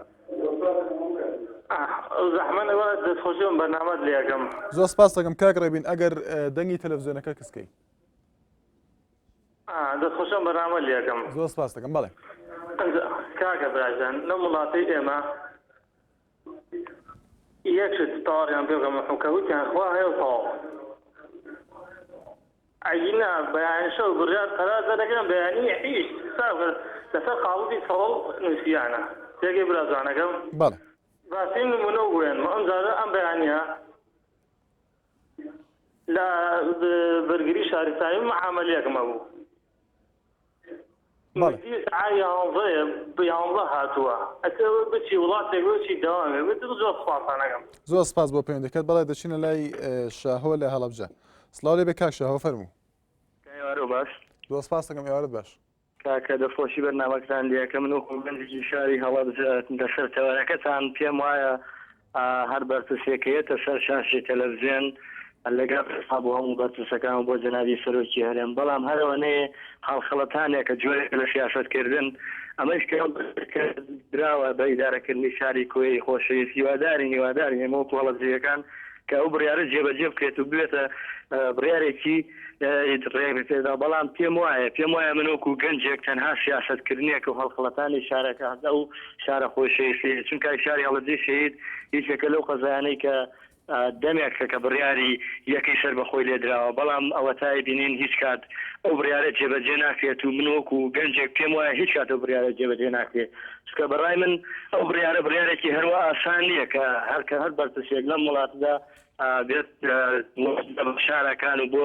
زەحمەت نەبا دەستخۆشی ئەم بەرنامەت لێ ئەکەم. زۆر سپاس دەکەم کاک ڕێبین ئەگەر دەنگی تەلەفزیۆنەکە کزکەی. دەست خۆشم بەرنامە لەکەم. زۆر سپاس دەکەم بەڵێ. کاکە براجان لەم وڵاتەی ئێمە یەک شت تەواویان پێ بکەم حکە وتیان خوا هەیە و تەواو ئەگینا بەیانی شەو بڕیار قەرار دەرەکەن بەیانی هیچ حساب لەسەر قاڵبی سەوڵ نووسیانە تێگەی برا جوانەکەم بەڵێ باشترین نمونە و بوێنمە ئەم جارە ئەم بەیانیە لە بەرگری شارستانی معامەلەیەکم هەبوو بەڵێ. سەعات یانزەیە یانزە هاتووە ئەتە بچی وڵاتێک بچی دەوامێ بتم زۆر سپاستان ئەکەم. زۆر سپاس بۆ پەیوەندەکەت بەڵێ دەچینە لای شاهۆ لە هەڵەبجە سڵاو لێ بێ کاک شاهۆ فەرموو. ئێوارە باش. زۆر سپاس دەکەم ئێوارەت باش. کاکە دەستخۆشی بەرنامەکەتان لێ ئەکەم من وەکو گەنجێکی شاری هەڵەبجە لەسەر تەوەرەکەتان پێم وایە هەر بەرپرسێک کە یەتە سەر شاشەی تەلەفزیۆن لەگەڵ ڕێزا بۆ هەموو بەرپرسەکان و بۆ جەنابی سەرۆکی هەرێم بەڵام هەر ئەوەنەیە هەڵخەڵەتانێکە جۆرێکە لە سیاسەت کردن ئەمەش کە دراوە بە ئیدارەکردنی شاری کۆیەی خۆشەویست هیوادارین هیوادارین ئێمە وەکو هەڵەبجەیەکان کە ئەو بڕیارە جێبەجێ بکرێت و ببێتە بڕیارێکی ڕێگەپێدا بەڵام پێم وایە پێم وایە من وەکو گەنجێک تەنها سیاسەت کردنێک و هەڵخڵەتانی شارەکە ئەو شارە خۆشەویستەیە چونکە شاری هەڵەبجەی شەهید یەکێکە لەو قەزایانەی کە دەمێکە کە بڕیاری یەکەی سەربەخۆی لێدراوە بەڵام ئەوەتای بینین هیچ کات ئەو بڕیارە جێبەجێ ناکرێت و من وەکو گەنجێک پێم وایە هیچ کات ئەو بڕیارە جێبەجێ ناکرێت چونکە بەڕای من ئەو بڕیارە بڕیارێکی هەروا ئاسان نییە کە هەر کە هەر بەرپرسێک لەم وڵاتدا بێت شارەکان و بۆ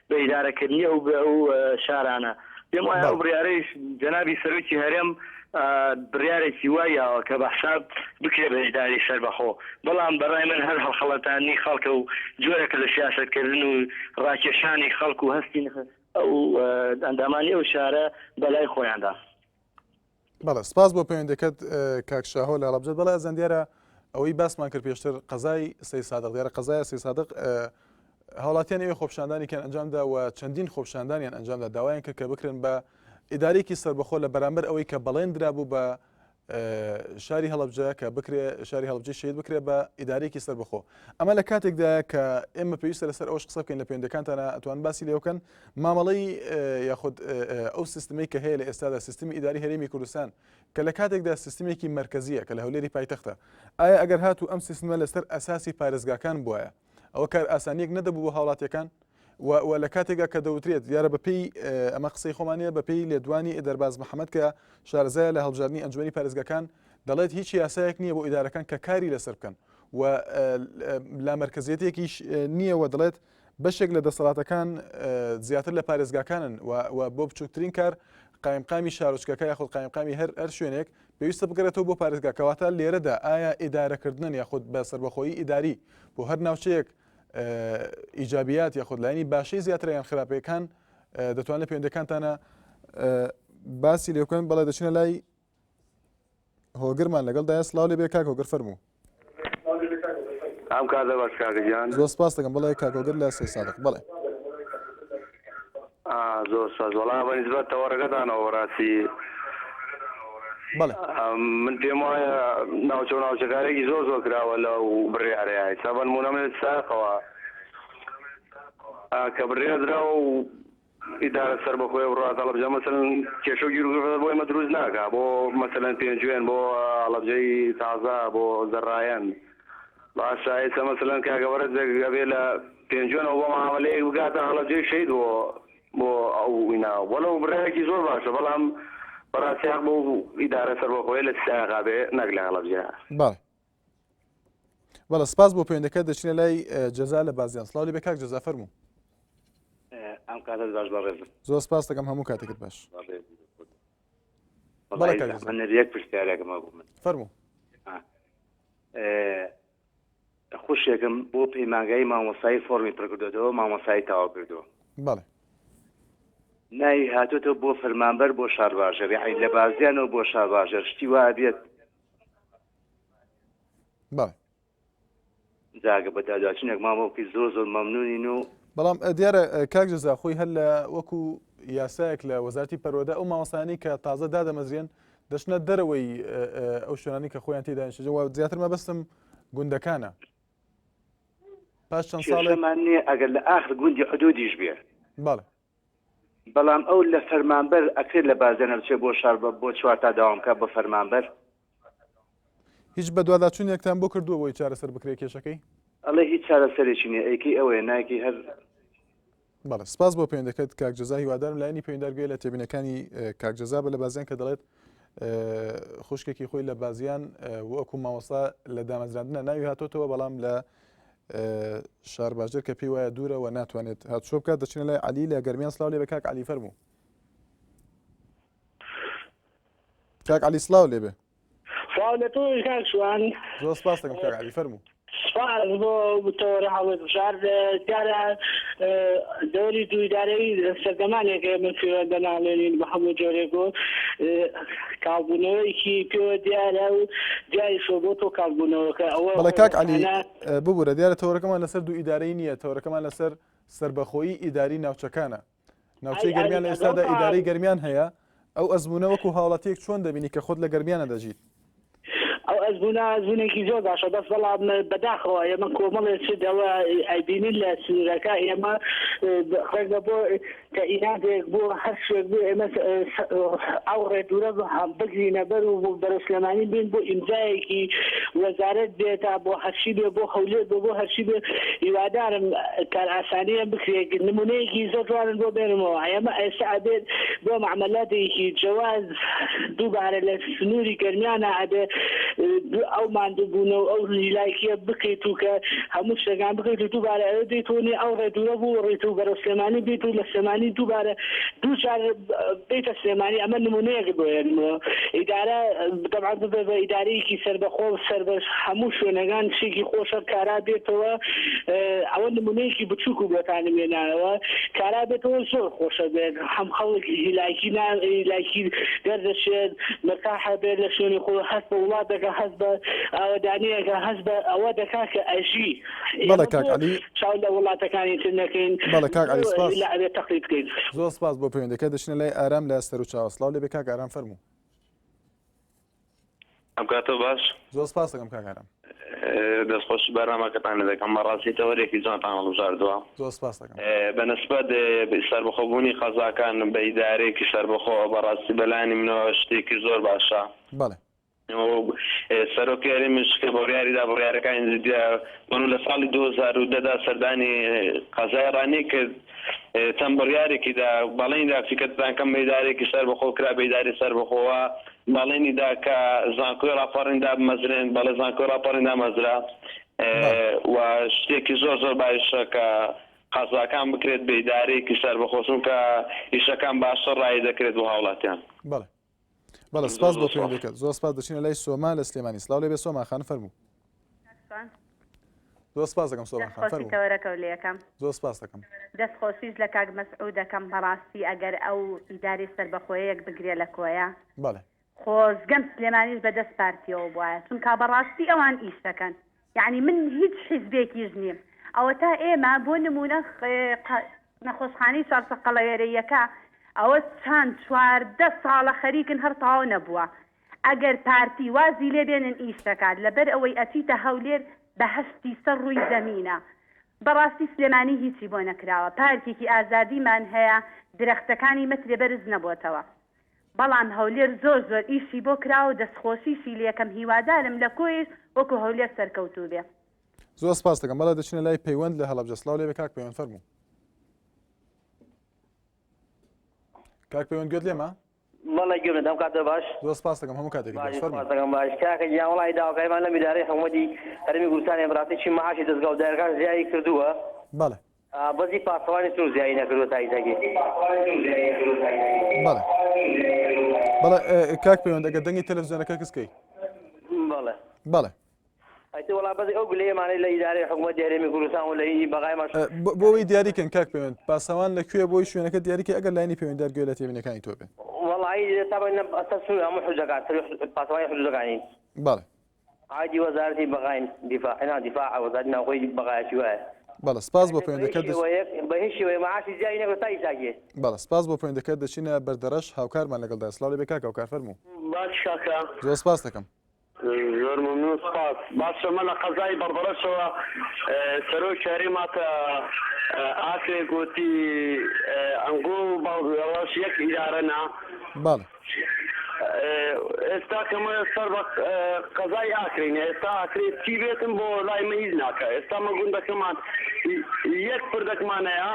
بە ئیدارەکردنی ئەو ئەو شارانە پێم وایە ئەو بڕیارەیش جەنابی سەرۆکی هەرێم بڕیارێکی وای یاوە کە بە حساب بکرێ بە ئیداری سەربەخۆ بەڵام بەڕای من هەر هەڵخەڵەتاندنی خەڵکە و جۆرێکە لە سیاسەتکردن و ڕاکێشانی خەڵک و هەستی ئەو ئەندامانی ئەو شارە بەلای خۆیاندا. بەڵێ سپاس بۆ پەیوەندەکەت کاک شاهۆ لە هەڵەبجە بەڵێ ئەزان دیارە ئەوەی باسمان کرد پێشتر قەزای سەی سادق دیارە قەزای سەی سادق هاوڵاتیان ئەوێ خۆپشاندانێکیان ئەنجامدا و چەندین خۆپشاندانیان ئەنجامدا داوایان کرد کە بکرێن بە ئیدارێکی سەربەخۆ لە بەرامبەر ئەوەی کە بەڵێن درابوو بە شاری هەڵەبجە کە بکرێ شاری هەڵەبجەی شەهید بکرێ بە ئیدارەیەکی سەربەخۆ ئەمە لە کاتێکدایە کە ئێمە پێویستە لەسەر ئەوش قسە بکەین لە پەیوەندەکانتانە ئەتوان باسی لێ بکەن مامەڵەی یاخود ئەو سیستمەی کە هەیە لە ئێستادا سیستمی ئیداری هەرێمی کوردستان کە لە کاتێکدا سیستمێکی مەرکەزیە کە لە هەولێری پایتەختە ئایا ئەگەر هاتوو ئەم سیستمە لەسەر ئەساسی پارێزگاکان بواە ئەوە کار ئاسانیەک نەدەبوو بۆ هاوڵاتیەکان و لە کاتێکا کە دەوترێت دیارە بەپێی ئەمە قسەی خۆمان نیە بەپێی لێدوانی دەرباز محەمەد کە شارەزایە لە هەڵبژاردنی ئەنجومەنی پارێزگاکان دەڵێت هیچ یاسایەک نییە بۆ ئیدارەکان کە کاری لەسەر بکەن و لامەرکزیەتێکیش نییە و دەڵێت بەشێک لە دەسەڵاتەکان زیاتر لە پارێزگاکانن و بۆ بچووکترین کار. قایمقامی شارۆچکەکە یاخود قایمقامی هەر هەر شوێنێک پێویستە بگەڕێتەوە بۆ پارێزگا کەواتە لێرەدا ئایا ئیدارەکردن یاخود بە سەربەخۆیی ئیداری بۆ هەر ناوچەیەک ئیجابیات یاخود لایەنی باشەی زیاترە یان خراپەکان دەتوان لە پەیوەندەکانتانە باسی لێ بکەن بەڵێ دەچینە لای هۆگرمان لەگەڵدایە سڵاو لێ بێ کاک هۆگر فەرموو. ئەم کاتە باش کاکە گیان. زۆر سپاس دەکەم بەڵێ کاک هۆگر لە سەی سادق بەڵێ. زۆر سپاس وەڵا بە نیسبەت تەوەرەکەتانەوە بەڕاستی بەڵێ من پێم وایە ناوچە و ناوچەکارێکی زۆر زۆر کراوە لەو بڕیارەیە ئێستا بە نموونە من لە ساقەوە کە بڕیار دراوە و ئیدارە سەربەخۆیە بڕوات هەڵەبجە مەسەلەن کێشە و گیروگرفت بۆ ئێمە دروست ناکا بۆ مەسەلەن پێنجوێن بۆ هەڵەبجەی تازە بۆ زەڕایەن باشە ئێستا مەسەلەن کاکە بەڕێزێک ئەبێ لە پێنجوێنەوە بۆ معامەلەیەک بگاتە هەڵەبجەی شەهید بۆ بۆ ئەو ئینا وەلو بڕیارێکی زۆر باشە بەڵام بەڕاستی حەق بۆ ئیدارە سەربەخۆیە لە سایەقا بێ نەک لە هەڵەبجە. بەڵێ بەڵێ سپاس بۆ پەیوەندەکە دەچینە لای جەزا لە بازیان سڵاو لێ بێ کاک جەزا فەرموو. ئەم کاتت باش بەڕێزم. زۆر سپاس دەکەم هەموو کاتێکت باش. بەڵێ کاک جەزا. من یەک پرسیارێکم هەبوو من. فەرموو. خوشێکم بۆ پەیمانگای مامۆستایی فۆڕمی پڕکردۆتەوە مامۆستایی تەواو کردووە. بەڵێ. ناوی هاتۆتەوە بۆ فەرمانبەر بۆ شارباژێر یعنی لە بازیانەوە بۆ شارباژێر شتی وا بێت بەڵێ. جا گە بە داداچونێکمان بۆ بکەی زۆر زۆر مەمنونین و. بەڵام دیارە کاک جەزا خۆی هەر لە وەکو یاسایەک لە وەزارەتی پەروەردە ئەو مامۆستایانەی کە تازە دادەمەزرێن دەچنە دەرەوەی ئەو شوێنانی کە خۆیان تێدا نیشتەجێن و زیاتر مەبەستم گوندەکانە پاش چەند ساڵێک کێشەمان نییە ئەگەر لە ئاخر گوندی حدودیش بێ. بەڵێ. بەڵام ئەو لە فەرمانبەر ئەکرێت لە بازیانە بچێت بۆ شار بۆ چوارتا دەوام بکات بە فەرمانبەر؟ هیچ بەدواداچوونێکتان بۆ کردووە بۆی چارەسەر بکرێت کێشەکەی؟ ئەڵێ هیچ چارەسەرێکی نییە ئەیکەی ئەوەیە نایکەی هەر. بەڵێ سپاس بۆ پەیوەندەکەت کاک جەزا هیوادارم لایەنی پەیوەندار گوێ لە تێبینەکانی کاک جەزا بە لە بازیان کە دەڵێت خوشکێکی خۆی لە بازیان وەکو مامۆستا لە دامەزراندنە ناوی هاتۆتەوە بەڵام لە شارباژێر کە پێی وایە دوورە و ناتوانێت هاتوچۆ بکات دەچینە لای عەلی لە گەرمیان سلااو لێ بە کاک عەلی فەرموو کاک عەلی سلااو لێ بێ سڵاو لە تۆش کاک شوان زۆر سپاس دەکەم کاک عەلی فەرموو سپاس بۆ تەوەرە هەڵبژارد دیارە دەوری دوویدارەی سەردەمانێک ئێمە پێوە دەناڵێنین بە هەموو جۆرێک و کاڵبوونەوەیەکی پێوە دیارە و دیاریشەوە بۆ تۆ کاڵبوونەوەکە ئەوە بەڵێ کاک عەلی ببورە دیارە تەوەرەکەمان لەسەر دوو ئیدارەی نییە تەوەرەکەمان لەسەر سەربەخۆیی ئیداری ناوچەکانە ناوچەی گەرمیان لە ئێستادا ئیدارەی گەرمیان هەیە ئەو ئەزمونە وەکو هاوڵاتیەک چۆن دەبینی کە خۆت لە گەرمیانە دەژیت؟ ئەو ئەزمونە ئەزمونێکی زۆر باشە بەس بەڵام بەداخەوە ئێمە کۆمەڵێ شت ئەوە ئەیبینین لە سنوورەکە ئێمە ڕەنگە بۆ تەئیناتێک بۆ هەر شتێک بێ ئێمە ئەو ڕێ دوورە بگرینە بەر و بەرەو سلێمانی بین بۆ ئیمزایەکی وەزارەت بێ تا بۆ هەرچی بێ بۆ هەولێر بێ بۆ هەرچی بێ هیوادارم کارئاسانیان بکرێت نمونەیەکی زۆر جوانت بۆ بێنمەوە ئێمە ئێستا ئەبێت بۆ مەعمەلاتێکی جەواز دووبارە لە سنووری گەرمیانە ئەبێ ئەو ماندووبوونە و ئەو هیلاکیە بکەیت و کە هەموو شتەکان بکەیت و دووبارە ئەوێ بێیت و نێ ئەو ڕێ دوورە بووڕیت و بەرەو سلێمانی بیت و لە سلێمانی دووبارە دووجار بیتە سلێمانی ئەمە نمونەیەک بۆ هێنمەوە ئیدارە تەبعەن ببێ بە ئیدارەیەکی سەربەخۆ سەر بە هەموو شوێنەکان شتێکی خۆشە کارا بێتەوە ئەوە نمونەیەکی بچووک و بۆتانم هێنایەوە کارا بێتەوە زۆر خۆشە بێت هەم خەڵک هیلاکی نا هیلاکی دەردەچێت مرتاحە بێت لە شوێنی خۆ هەست بە وڵات دەکا هەست بە ئاوەدانیەکە هەست بە ئەوە دەکا کە ئەژی بەڵێ کاک عەلی چاو لە وڵاتەکانی تر نەکەین بەڵێ کاک عەلی سپاس لە ئەوێ تەقلید بکەین. زۆر سپاس بۆ پەیوەندەکە دەچینە لای ئارام لە سەروچاوە سڵاو لێبێ کاک ئارام فەرموو. ئەم کاتە باش. زۆر سپاس دەکەم کاک ئارام. دەستخۆشی بەرنامەکەتان لێ دەکەم بەڕاستی تەوەرێکی جوانتان هەڵبژاردووە. زۆر سپاس دەکەم. بە نسبەت سەربەخۆبوونی قەزاکان بە ئیدارەیەکی سەربەخۆ بەڕاستی بەلانی منەوە شتێکی زۆر باشە. بەڵێ. سەرۆکی هەرێمیش کە بڕیاری دا بڕیارەکانی بۆن لە ساڵی 2010 دا سەردانی قەزای ڕانیە کرد چەند بڕیارێکی دا بەڵێنی دا فیکەتان کەم بە ئیدارەیەکی سەربەخۆ کرا بە ئیدارەی سەربەخۆوە بەڵێنی دا کە زانکۆی ڕاپەڕین دابمەزرێن بەڵێ زانکۆی ڕاپەڕین دامەزرا و شتێکی زۆر زۆر باشە کە. قەزاکان بکرێت بە ئیدارەیەکی سەربەخۆ چونکە ئیشەکان باشتر ڕایی دەکرێت بۆ هاوڵاتیان. بەڵێ بەڵێ سپاس بۆ پەیوەندیەکەت زۆر سپاس دەچینە لای سۆما لە سلێمانی سڵاو لێبێ سۆما خان فەرموو. زۆر سپاس دەکەم سۆما خان فەرموو. تەوەرەکەو لێکەم. زۆر سپاس دەکەم. دەست خۆشیش لە کاک مەسعود دەکەم بەڕاستی ئەگەر ئەو ئیدارەی سەربەخۆیەک بگرێ لە کۆیە بەڵێ. خۆزگەم سلێمانیش بە دەست پارتیەوە بوایە چونکا بەڕاستی ئەوان ئیش دەکەن یەعنی من هیچ حیزبێکیش نیم ئەوەتا ئێمە بۆ نمونە نەخۆشخانەی چوارسە قەڵەوێرەییەکە ئەوە چەند 14 ساڵە خەریکن هەر تەواو نەبووە ئەگەر پارتی وازی لێ بێنن ئیش دەکات لەبەر ئەوەی ئەچیتە هەولێر بەهەشتی سەر ڕووی زەمینە بەڕاستی سلێمانی هیچی بۆ نەکراوە پارکێکی ئازادیمان هەیە درەختەکانی مەترێ بەرز نەبۆتەوە بەڵام هەولێر زۆر زۆر ئیشی بۆ کراوە و دەستخۆشیشی لێکەم هیوادارم لە کۆیش وەکو هەولێر سەرکەوتوو بێ. زۆر سپاست دەکەم بەڵێ دەچینە لای پەیوەند لە هەڵەبجە سڵاو لێبێ کاک پەیوەند فەرموو کاک پەیوەند گوێت لێمە بەڵێ گوێم لێتە ئەم کاتە باش زۆر سپاس دەکەم هەموو کاتێکی باش فەرموو سپاس دەکەم باش کاکە گیان وەڵاهی داواکاریمان لەم ئیدارەی حکومەتی هەرێمی کوردستانی بەڕاستی چی معاشی دەزگا و دایرەکان زیادی کردووە بەڵێ بەزی پاسەوانی سنور زیایی نەکردوە تا ئیساکی. بەڵێ بەڵێ کاک پەیوەند ئەگەر دەنگی تەلەفزیۆنەکە کز کەی. بەڵێ. بەڵێ. ئەیتر وەڵا بەس ئەو گلەیەمانەی لە ئیدارەی حکومەتی هەرێمی کوردستان و لە هی بەغای ماش. بۆ ئەوەی دیاری کەن کاک پەیوەند پاسەوان لە کوێ بۆی شوێنەکە دیاری کەی ئەگەر لایەنی پەیوەنددار گوێ لە تێبینیەکانی تۆ بێ. وەڵایی تابەن سەر سنور هەموو حدودەکان سەر پاسەوانی حدودەکانین. بەڵێ. عایدی وەزارەتی بەغاین دیفاع نا دیفاع وەزارەتی ناوخۆی بەغایەکی وایە. بەڵێ سپاس بۆ پەیوەندەکەت دەچ. بە هیچ شێوەیەک معاشی زیادی نەکردوە تا ئیساکێ. بەڵێ سپاس بۆ پەیوەندەکەت دەچینە بەردەڕەش هاوکارمان لەگەڵدایە سڵاو لێبێ کاک هاوکار فەرموو. باش کاکە. زۆر سپاست دەکەم. زۆر مەمنون سپاس. باشە مە لە قەزای بەڕدەڕەشەوە سەرۆکی هەرێم هاتە ئاکرێ گۆتی ئەنگۆ و بەڕدەڕەش یەک ئیدارەنە. بەڵێ. ئێستا کە مە سەر بە قەزای ئاکرین ئێستا ئاکرێ چی بێتم بۆ لای مە هیچ ناکا ئێستا مە گوندەکەمان یەک پردەکمان هەیە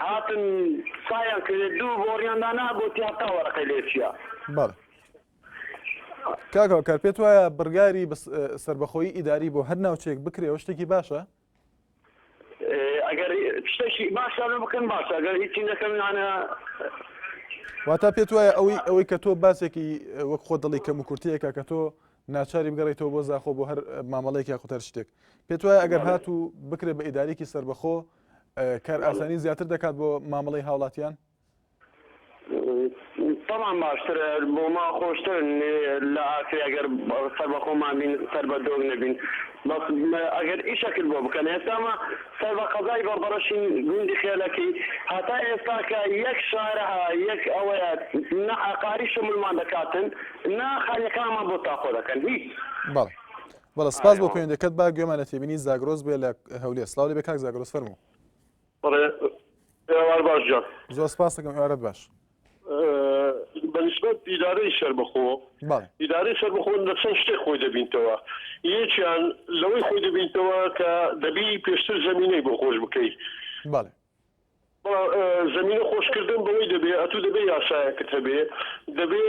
هاتن سایان کرد دوو بۆڕیان دانا گۆتی هەتا وەرەقەی لێ چیە. بەڵێ کاک هاوکار پێت وایە بڕیاری سەربەخۆیی ئیداری بۆ هەر ناوچەیەک بکرێ ئەوە شتێکی باشە؟ ئەگەر شتێکی باشە بکەن باشە ئەگەر هیچی نەکەن یانە واتا پێت وایە ئەوەی ئەوەی کە تۆ باسێکی وەک خۆ دڵی کەم و کورتەیەکە کە تۆ ناچاری بگەڕیتەوە بۆ زاخۆ بۆ هەر مامەڵێک یاخود هەر شتێک پێت وایە ئەگەر هات و بکرێت بە ئیدارێکی سەربەخۆ کار ئاسانی زیاتر دەکات بۆ مامەڵەی هاوڵاتیان؟ تەبعەن باشترە بۆ ما خۆشترن لە ئاکرێ ئەگەر سەر بە خۆمان بین سەر بە دۆک نەبین بەس ئەگەر ئیشەکت بۆ بکەن ئێستا مە سەر بە قەزای بەڕبەڕەشین گوندی خێلەکی هەتا ئێستا کە یەک شارە یەک ئەوەیە نە عەقاری شمولمان دەکاتن نە خانیەکانمان بۆ تاپۆ دەکەن هیچ. بەڵێ بەڵێ سپاس بۆ پەیوەندەکەت با گوێمان لە تێبینی زاگرۆس بێ لە هەولێر سڵاو لێ بێ کاک زاگرۆس فەرموو. بەڵێ ئێوار باش جان. زۆر سپاس دەکەم ئێوارەت باش. بە نیسبەت ئیدارەی سەربەخۆ، ئیدارەی سەربەخۆ لە چەند شتێک خۆی دەبینتەوە. یەکیان لەوەی خۆی دەبینتەوە کە دەبی پێشتر زەمینەی بۆ خۆش بکەی. بەڵێ. بەڵام زەمینە خۆشکردن بەوەی دەبێ ئەتوو دەبێ یاسایەکت هەبێ، دەبێ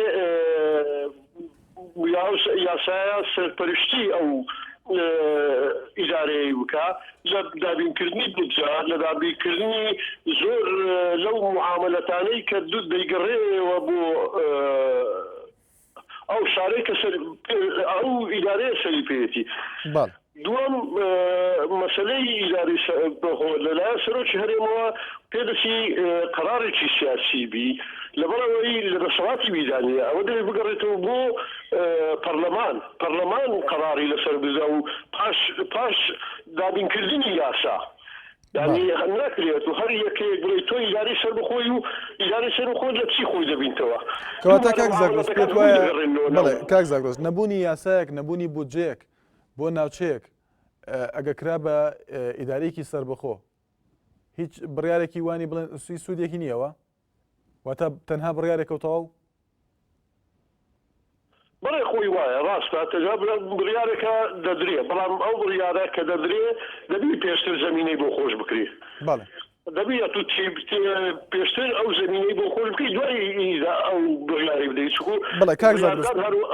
یاسایە سەرپەرشتی ئەو ئیدارەیەی بکا لە دابینکردنی بودجە، لە دابینکردنی زۆر لەو موعامەلەتانەی کە دەیگەڕێیەوە بۆ ئەو شارەی کە ئەو ئیدارەیە سەری پێیەتی. دووەم مەسەلەی ئیدارەی سەربەخۆ لەلایەن سەرۆکی هەرێمەوە پێدەچی قەرارێکی سیاسی بی لەبەرئەوەی لە دەسەڵاتی ویدا نییە ئەوە دەبێ بگەڕێتەوە بۆ پەرلەمان پەرلەمان قەراری لەسەر بدا و پاش پاش دابینکردنی یاسا یانی ناکرێت و هەر یەکەیەک بڵێ تۆ ئیدارەی سەربەخۆی و ئیدارەی سەربەخۆ لە چی خۆی دەبینتەوە کەواتە کاک زاگرۆس پێت وایە بەڵێ کاک زاگرۆس نەبوونی یاسایەک نەبوونی بودجەیەک بۆ ناوچەیەک ئەگە کرا بە ئیدارەیەکی سەربەخۆ هیچ بڕیارێکی وانی بڵێن سوی سوودێکی نییەوە واتە تەنها بڕیارێکە و تەواو بەڵێ خۆی وایە ڕاستە تەنها بڕیارێکە دەدرێ بەڵام ئەو بڕیارە کە دەدرێ دەبی پێشتر زەمینەی بۆ خۆش بکرێ بەڵێ دەبی ئەتوو پێشتر ئەو زەمینەی بۆ خۆش بکەی دوای ئەو بڕیاری بدەیت چونکو بەڵێ کاک زاگرۆس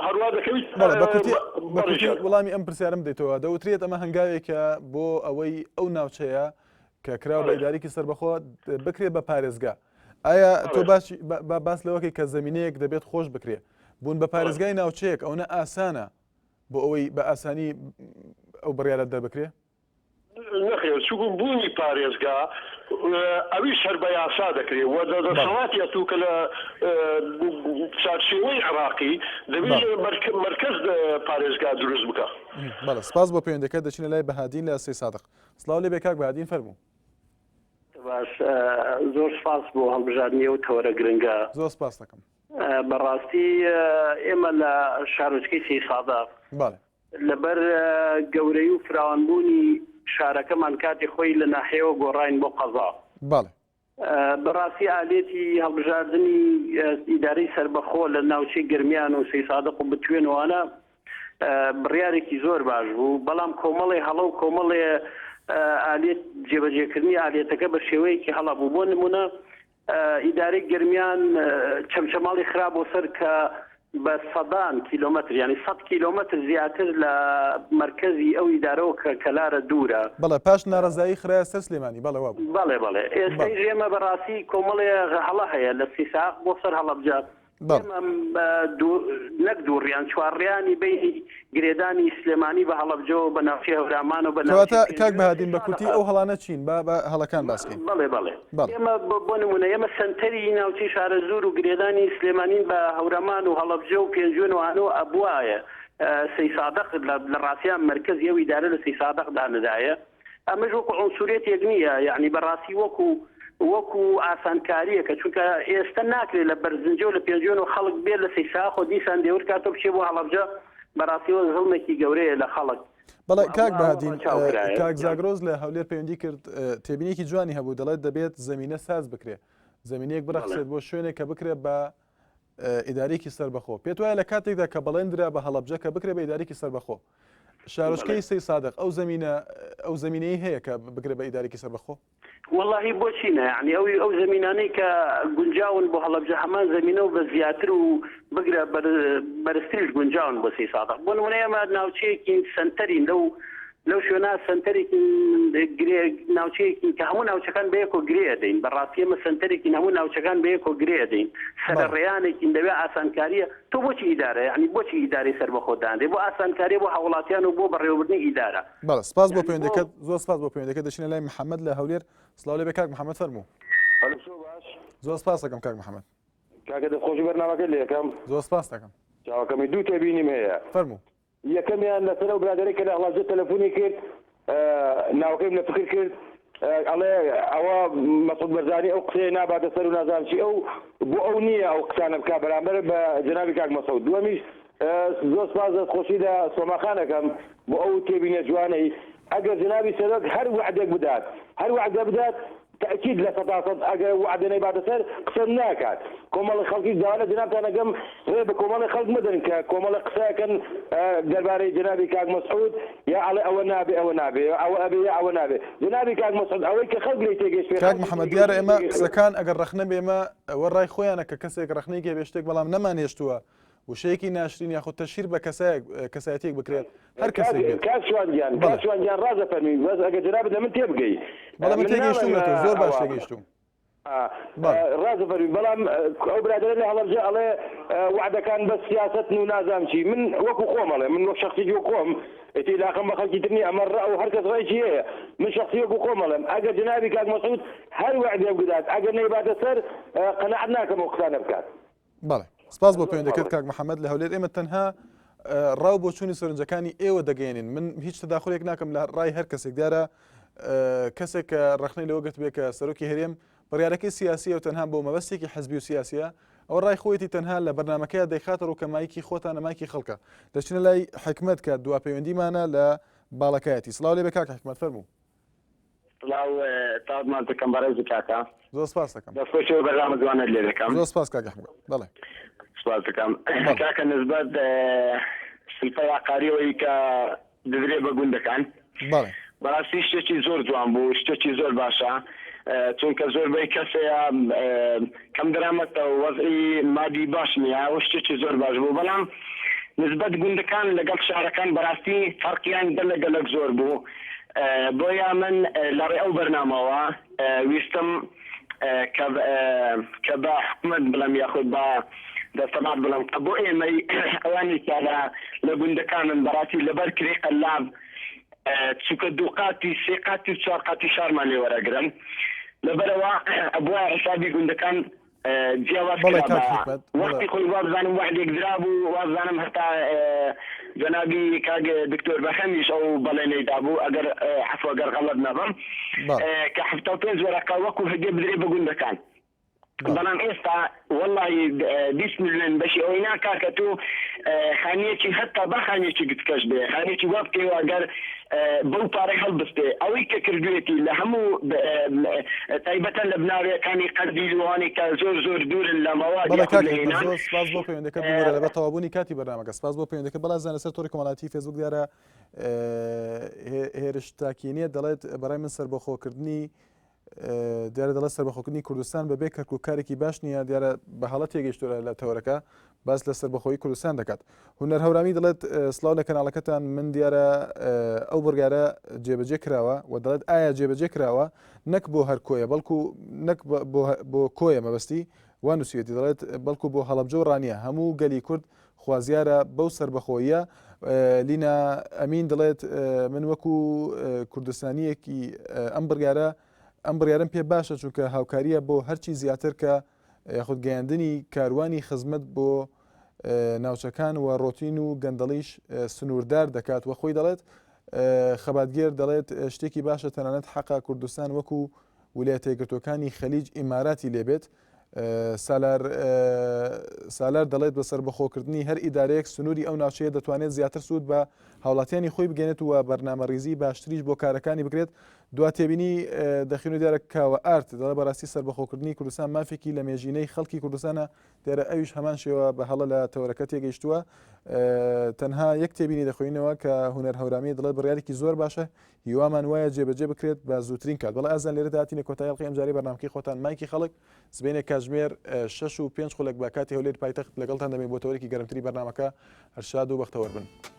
هەروا دەکەویت بەڵێ بە کورتی. بە کورتی وەڵامی ئەم پرسیارم بدەیتەوە دەوترێت ئەمە هەنگاوێکە بۆ ئەوەی ئەو ناوچەیە کە کراوە بە ئیدارێکی سەربەخۆ بکرێت بە پارێزگا ئایا تۆ باس لەوەکەی کە زمینەیەک دەبێت خۆش بکرێ بوون بە پارێزگای ناوچەیەک ئەوە ئاسانە بۆ ئەوەی بە ئاسانی ئەو بڕیارە دەربکرێ؟ نەخێر چونکو بوونی پارێزگا ئەویش هەر بە یاسا دەکرێ و لە دەسەڵاتی ئەتوو کە لە چارچێوەی عێراقی دەبێ مەرکەز پارێزگا دروست بکا. بەڵێ سپاس بۆ پەیوەندەکەت دەچینە لای بەهادین لە سەیسادق سڵاو لێ بێ کاک بەهادین فەرموو. باش زۆر سپاس بۆ هەڵبژاردنی ئەو تەوەرە گرنگە. زۆر سپاس دەکەم. بەڕاستی ئێمە لە شارۆچکەی سەیسادق بەڵێ. لەبەر گەورەی و فراوانبوونی شارەکەمان کاتی خۆی لە ناحیەوە گۆڕاین بۆ قەزا. بەڵێ. بەڕاستی ئالێتی هەڵبژاردنی ئیدارەی سەربەخۆ لە ناوچەی گەرمیان و سەیسادق و بتوێن و ئەوانە بڕیارێکی زۆر باش بوو، بەڵام کۆمەڵێ هەڵە و کۆمەڵێ ئالێت جێبەجێکردنی ئالێتەکە بە شێوەیەکی هەڵە بوو. بۆ نموونە ئیدارەی گەرمیان چەمچەماڵی خرابۆ سەر کە بە سەدان کیلۆمەتر یانی سەد کیلۆمەتر زیاتر لە مەرکەزی ئەو ئیدارەوە کە کەلارە دوورە. بەڵێ پاش نارەزایی خرایە سەر سلێمانی بەڵێ وابوو. بەڵێ بەڵێ ئێستەیش ئێمە بەڕاستی کۆمەڵێ هەڵە هەیە لە سیساق بۆ سەر هەڵەبجە ئێمە نەک دووڕیان چوارڕیانی بەینی گرێدانی سلێمانی بە هەڵەبجەوە بە ناوچەی هەورامان و بە ناوچەی کەواتە کاک بەهادین بە کورتی ئەو هەڵانە چین با بە هەڵەکان باس کەین. بەڵێ بەڵێ ئێمە بۆ نموونە ئێمە سەنتەری ناوچەی شارەزوور و گرێدانی سلێمانین بە هەورامان و هەڵەبجە و پێنجوێن و ئانۆ ئەبوایە سەیسادق لە ڕاستیا مەرکەزی ئەو ئیدارە لە سەیسادق دانرایە ئەمەش وەکو عونسوریەتێک نییە یەعنی بەڕاستی وەکو وەکو ئاسانکاریەکە چونکە ئێستە ناکرێت لە بەرزنجە و لە پێنجوێن و خەڵک بێت لە سەیساخۆ دیسان دێور کاتۆ بچێ بۆ هەڵەبجە بەڕاستیەوە زڵمێکی گەورەیە لە خەڵک بەڵێ کاک بەهادین کاک زاگرۆز لە هەولێر پەیوەندی کرد تێبینێکی جوانی هەبوو دەڵێت دەبێت زمینە ساز بکرێ زمینەیەک بڕەخسێت بۆ شوێنێک کە بکرێت بە ئیدارەیەکی سەربەخۆ. پێت وایە لە کاتێکدا کە بەڵێن درا بە هەڵەبجە کە بکرێ بە ئیدارەیەکی سەربەخۆ، شارۆچکەی سەی سادق ئەو زەمینە ئەو زەمینەی هەیە کە بکرێ بە ئیدارەیەکی سەربەخۆ؟ وەڵاهی بۆچی نا یەعنی ئەو ئەو زەمینانەی کە گونجاون بۆ هەڵەبجە هەمان زەمینە و بە زیاتر و بگرە بەرزتریش گونجاون بۆ سەی سادق بۆ نمونە ئێمە ناوچەیەکین سەنتەرین لەو لەو شوێنە سەنتەرێکین گرێ ناوچەیەکین کە هەموو ناوچەکان بەیەکەوە گرێ ئەدەین بەڕاستی ئێمە سەنتەرێکین هەموو ناوچەکان بەیەکەوە گرێ ئەدەین سەرە ڕێیانێکین لەوێ ئاسانکاریە تۆ بۆچی ئیدارە یعنی بۆچی ئیدارەی سەربەخۆ دانرێ بۆ ئاسانکاریە بۆ هاوڵاتیان و بۆ بەڕێوەبردنی ئیدارە. بەڵێ سپاس بۆ پەیوەندەکەت زۆر سپاس بۆ پەیوەندەکەت دەچینە لای محەممەد لە هەولێر سڵاو لێ بێ کاک محەممەد فەرموو زۆر سپاس دەکەم کاک محەممەد کاکە دەستخۆشی بەرنامەکەت لێ ئەکەم زۆر سپاس دەکەم چاوەکەمی دوو تێبینیم هەیە فەرموو یەکەمیان لەسەر ئەو برادەرەی کە لە هەڵەبجە تەلەفونی کرد ناوەکەیم لە فکر کرد ئەڵێ ئەوە مەسعود بەرزانی ئەو قسەیە ناباتە سەر و نازانم چی ئەو بۆ ئەو نییە ئەو قسانە بکا بەرامبەر بە جەنابی کاک مەسعود دووەمیش زۆر سپاس دەستخۆشی لە سۆما خان ئەکەم بۆ ئەو تێبینە جوانەی ئەگەر جەنابی سەرۆک هەر وەعدێک بدات هەر وەعدە بدات تەئکید لە سەتا سەد ئەگەر وەعدە نەیباتە سەر قسە ناکات کۆمەڵی خەڵکیش داوا لە جەنابتان ئەکەم ڕێ بە کۆمەڵی خەڵک مەدەن کە کۆمەڵی قسە ئەکەن دەربارەی جەنابی کاک مەسعود یا ئەڵێ ئەوە نابێ ئەوە نابێ ئەوە ئەبێ یا ئەوە نابێ جەنابی کاک مەسعود ئەوەی کە خەڵک لێی تێگەیشتبێ کاک محەمەد دیارە ئێمە قسەکان ئەگەر ڕەخنە بێ ئێمە ئەوە ڕای خۆیانە کە کەسێک ڕەخنەیەکی هەبێ شتێک بەڵام نەمانهێشتووە وشەیەکی ناشرین یاخود تەشهیر بە کەسایەک کەسایەتیەک بکرێت هەر کەسێک بێت. کاک شوان گیان کاک شوان گیان ڕاست دەفەرمی بەس ئەگەر جەنابت لە من تێبگەی بەڵێ من تێگەیشتوم لە تۆ زۆر باش تێگەیشتوم. ڕاست دەفەرمی بەڵام ئەو برادەرە لە هەڵەبجە ئەڵێ وەعدەکان بەس سیاسەتن و نازانم چی من وەکو خۆم ئەڵێم من وەک شەخسێکی وەک خۆم ئیتر ئیلاقەم بە خەڵکی تر نییە ئەمە ڕەئ و هەر کەس ڕەئێکی هەیە من شەخسی وەکو خۆم ئەڵێم ئەگەر جەنابی کاک مەسعود هەر وەعدێک بدات ئەگەر نەیباتە سەر قەناعەت ناکەم ئەو قسانە بکات. بەڵێ سپاس بۆ پەیوەندەکەت کاک محەممەد لە هەولێر ئێمە تەنها ڕاو بۆچوونی سەرنجەکانی ئێوە دەگەێنین من هیچ تەداخلێک ناکەم لە ڕای هەر کەسێک دیارە کەسێک کە ڕخنەی لەوە گرت بێ کە سەرۆکی هەرێم بڕیارەکەی سیاسیە و تەنها بۆ مەبەستێکی حزبی و سیاسیە ئەوە ڕای خۆیەتی تەنها لە بەرنمەکەی دەیخاتە ڕوو کە مایکی خۆتانە مایکی خەڵکە دەچینە لای حکمت کە دوا پەیوەندیمانە لە باڵەکایەتی سڵاو لێ بێ کاک حکمت فەرموو سڵاو تاومان دەکەم بەڕێزی کاکە. زۆر سپاس دەکەم. دەستخۆشی ئەو بەرنامە جوانەت لێ دەکەم. زۆر سپاس کاک ئەحمەد. بەڵێ. سپاس دەکەم. کاکە نسبەت سلفەی عەقاریەوەی کە دەدرێ بە گوندەکان. بەڵێ. بەڕاستی شتێکی زۆر جوان بوو شتێکی زۆر باشە چونکە زۆربەی کەس هەیە کەم دەرامەتە و وەزعی مادی باش نییە و شتێکی زۆر باش بوو بەڵام. نسبەت گوندەکان لەگەڵ شارەکان بەراستی فەرقیان گەلەک گەلەک زۆر بوو بۆیە من لەڕێ ئەو بەرنامەوە ویستم کە کە بە حکومەت بڵێم یاخود بە دەسەڵات بڵێم کە بۆ ئێمەی ئەوانی کە لە لە گوندەکانن بەڕاستی لەبەر کرێی قەلاب چونکە دووقاتی سێ قاتی و چوار قاتی شارمان لێ وەرەگرن لەبەرئەوە ئەبوایە حسابی گوندەکان جیاواز بەڵێ کاک کرابایە حیکمەت بەڵێ. وەختی خۆی وابزانم وەعدێک درابوو وابزانم هەتا جەنابی کاک دکتۆر بەرهەمیش ئەو بەڵێنەی دابوو ئەگەر عەفو ئەگەر غەڵەت نەبم بەڵێ. کە 75 وەرەقە وەکو هدیە بدرێ بە گوندەکان بەڵێ. بەڵام ئێستا وەڵاهی 20 ملیۆن بەشی ئەوەی ناکا کە تۆ خانیەکی هەتا با خانیەکی گچکەش بێ خانیەکی وا بکەی و گەر بەو پارەی هەڵبستێ ئەوەی کە کردوێتی لە هەموو تایبەتەن لە بنارەکانی قەندیل و ئەوانەی کە زۆر زۆر دوورن لە مەواد بەڵێ یاخود کاک لە حیکمەت هێنان زۆر سپاس بۆ پەیوەندەکەت ببورە لەبەر تەواوبوونی کاتی بەرنامەکە سپاس بۆ پەیوەندەکەت بەڵام زانە لەسەر تۆڕی کۆمەڵایەتی فێسبوک دیارە هێرش تاکینیە دەڵێت بەڕای من سەربەخۆکردنی دیارە دەڵێت سەربەخۆکردنی کوردستان بەبێ کەرکوک کارێکی باش نییە، دیارە بە هەڵە تێگەیشتووە لە تەوەرەکە، باس لە سەربەخۆیی کوردستان دەکات. هونەر هەورامی دەڵێت سڵاو لە کەناڵەکەتان، من دیارە ئەو بڕیارە جێبەجێ کراوە و دەڵێت ئایا جێبەجێ کراوە نەک بۆ هەر کۆیە بەڵکو نەک بۆ کۆیە مەبەستی وا نووسیوێتی دەڵێت بەڵکو بۆ هەڵەبجە و ڕانیە هەموو گەلی کورد خوازیارە بەو سەربەخۆییە. لینا ئەمین دەڵێت من وەکو کوردستانییەکی ئەم بڕیارە ئەم بڕیارم پێ باشە چونکە هاوکاریە بۆ هەرچی زیاتر کە یاخود گەیاندنی کاروانی خزمەت بۆ ناوچەکان و ڕۆتین و گەندەڵیش سنووردار دەکات و خۆی دەڵێت خەباتگێر دەڵێت شتێکی باشە تەنانەت حەقا کوردستان وەکو ولایەتە یەکگرتووەکانی خەلیج ئیماراتی لێبێت سالار سالار دەڵێت بە سەربەخۆکردنی هەر ئیدارەیەک سنووری ئەو ناوچەیە دەتوانێت زیاتر سوود بە هاوڵاتیانی خۆی بگەێنێت و بەرنامەڕیزی باشتریش بۆ کارەکانی بکرێت دوا تێبینی دەخین و دیارە کاوە ئارت دەڵێ بەڕاستی سەربەخۆکردنی کوردستان مافێکی لە مێژینەی خەڵکی کوردستانە دیارە ئەویش هەمان شێوە بە هەڵە لە تەوەرەکە تێگەیشتووە تەنها یەک تێبینی دەخوێنەوە کە هونەر هەورامی دەڵێت بڕیارێکی زۆر باشە هیوامان وایە جێبەجێ بکرێت بە زووترین کات. بەڵێ ئازیزان لێرەدا هاتینە کۆتایی ئەڵقەی ئەمجارەی بەرنامەکەی خۆتان مایکی خەڵک، سبەینێ کاتژمێر شەش و پێنج خولەک بە کاتی هەولێری پایتەخت لەگەڵتان دەبین بۆ تەوەرێکی گەرمتری بەرنامەکە، هەر شاد و بەختەوەر بن.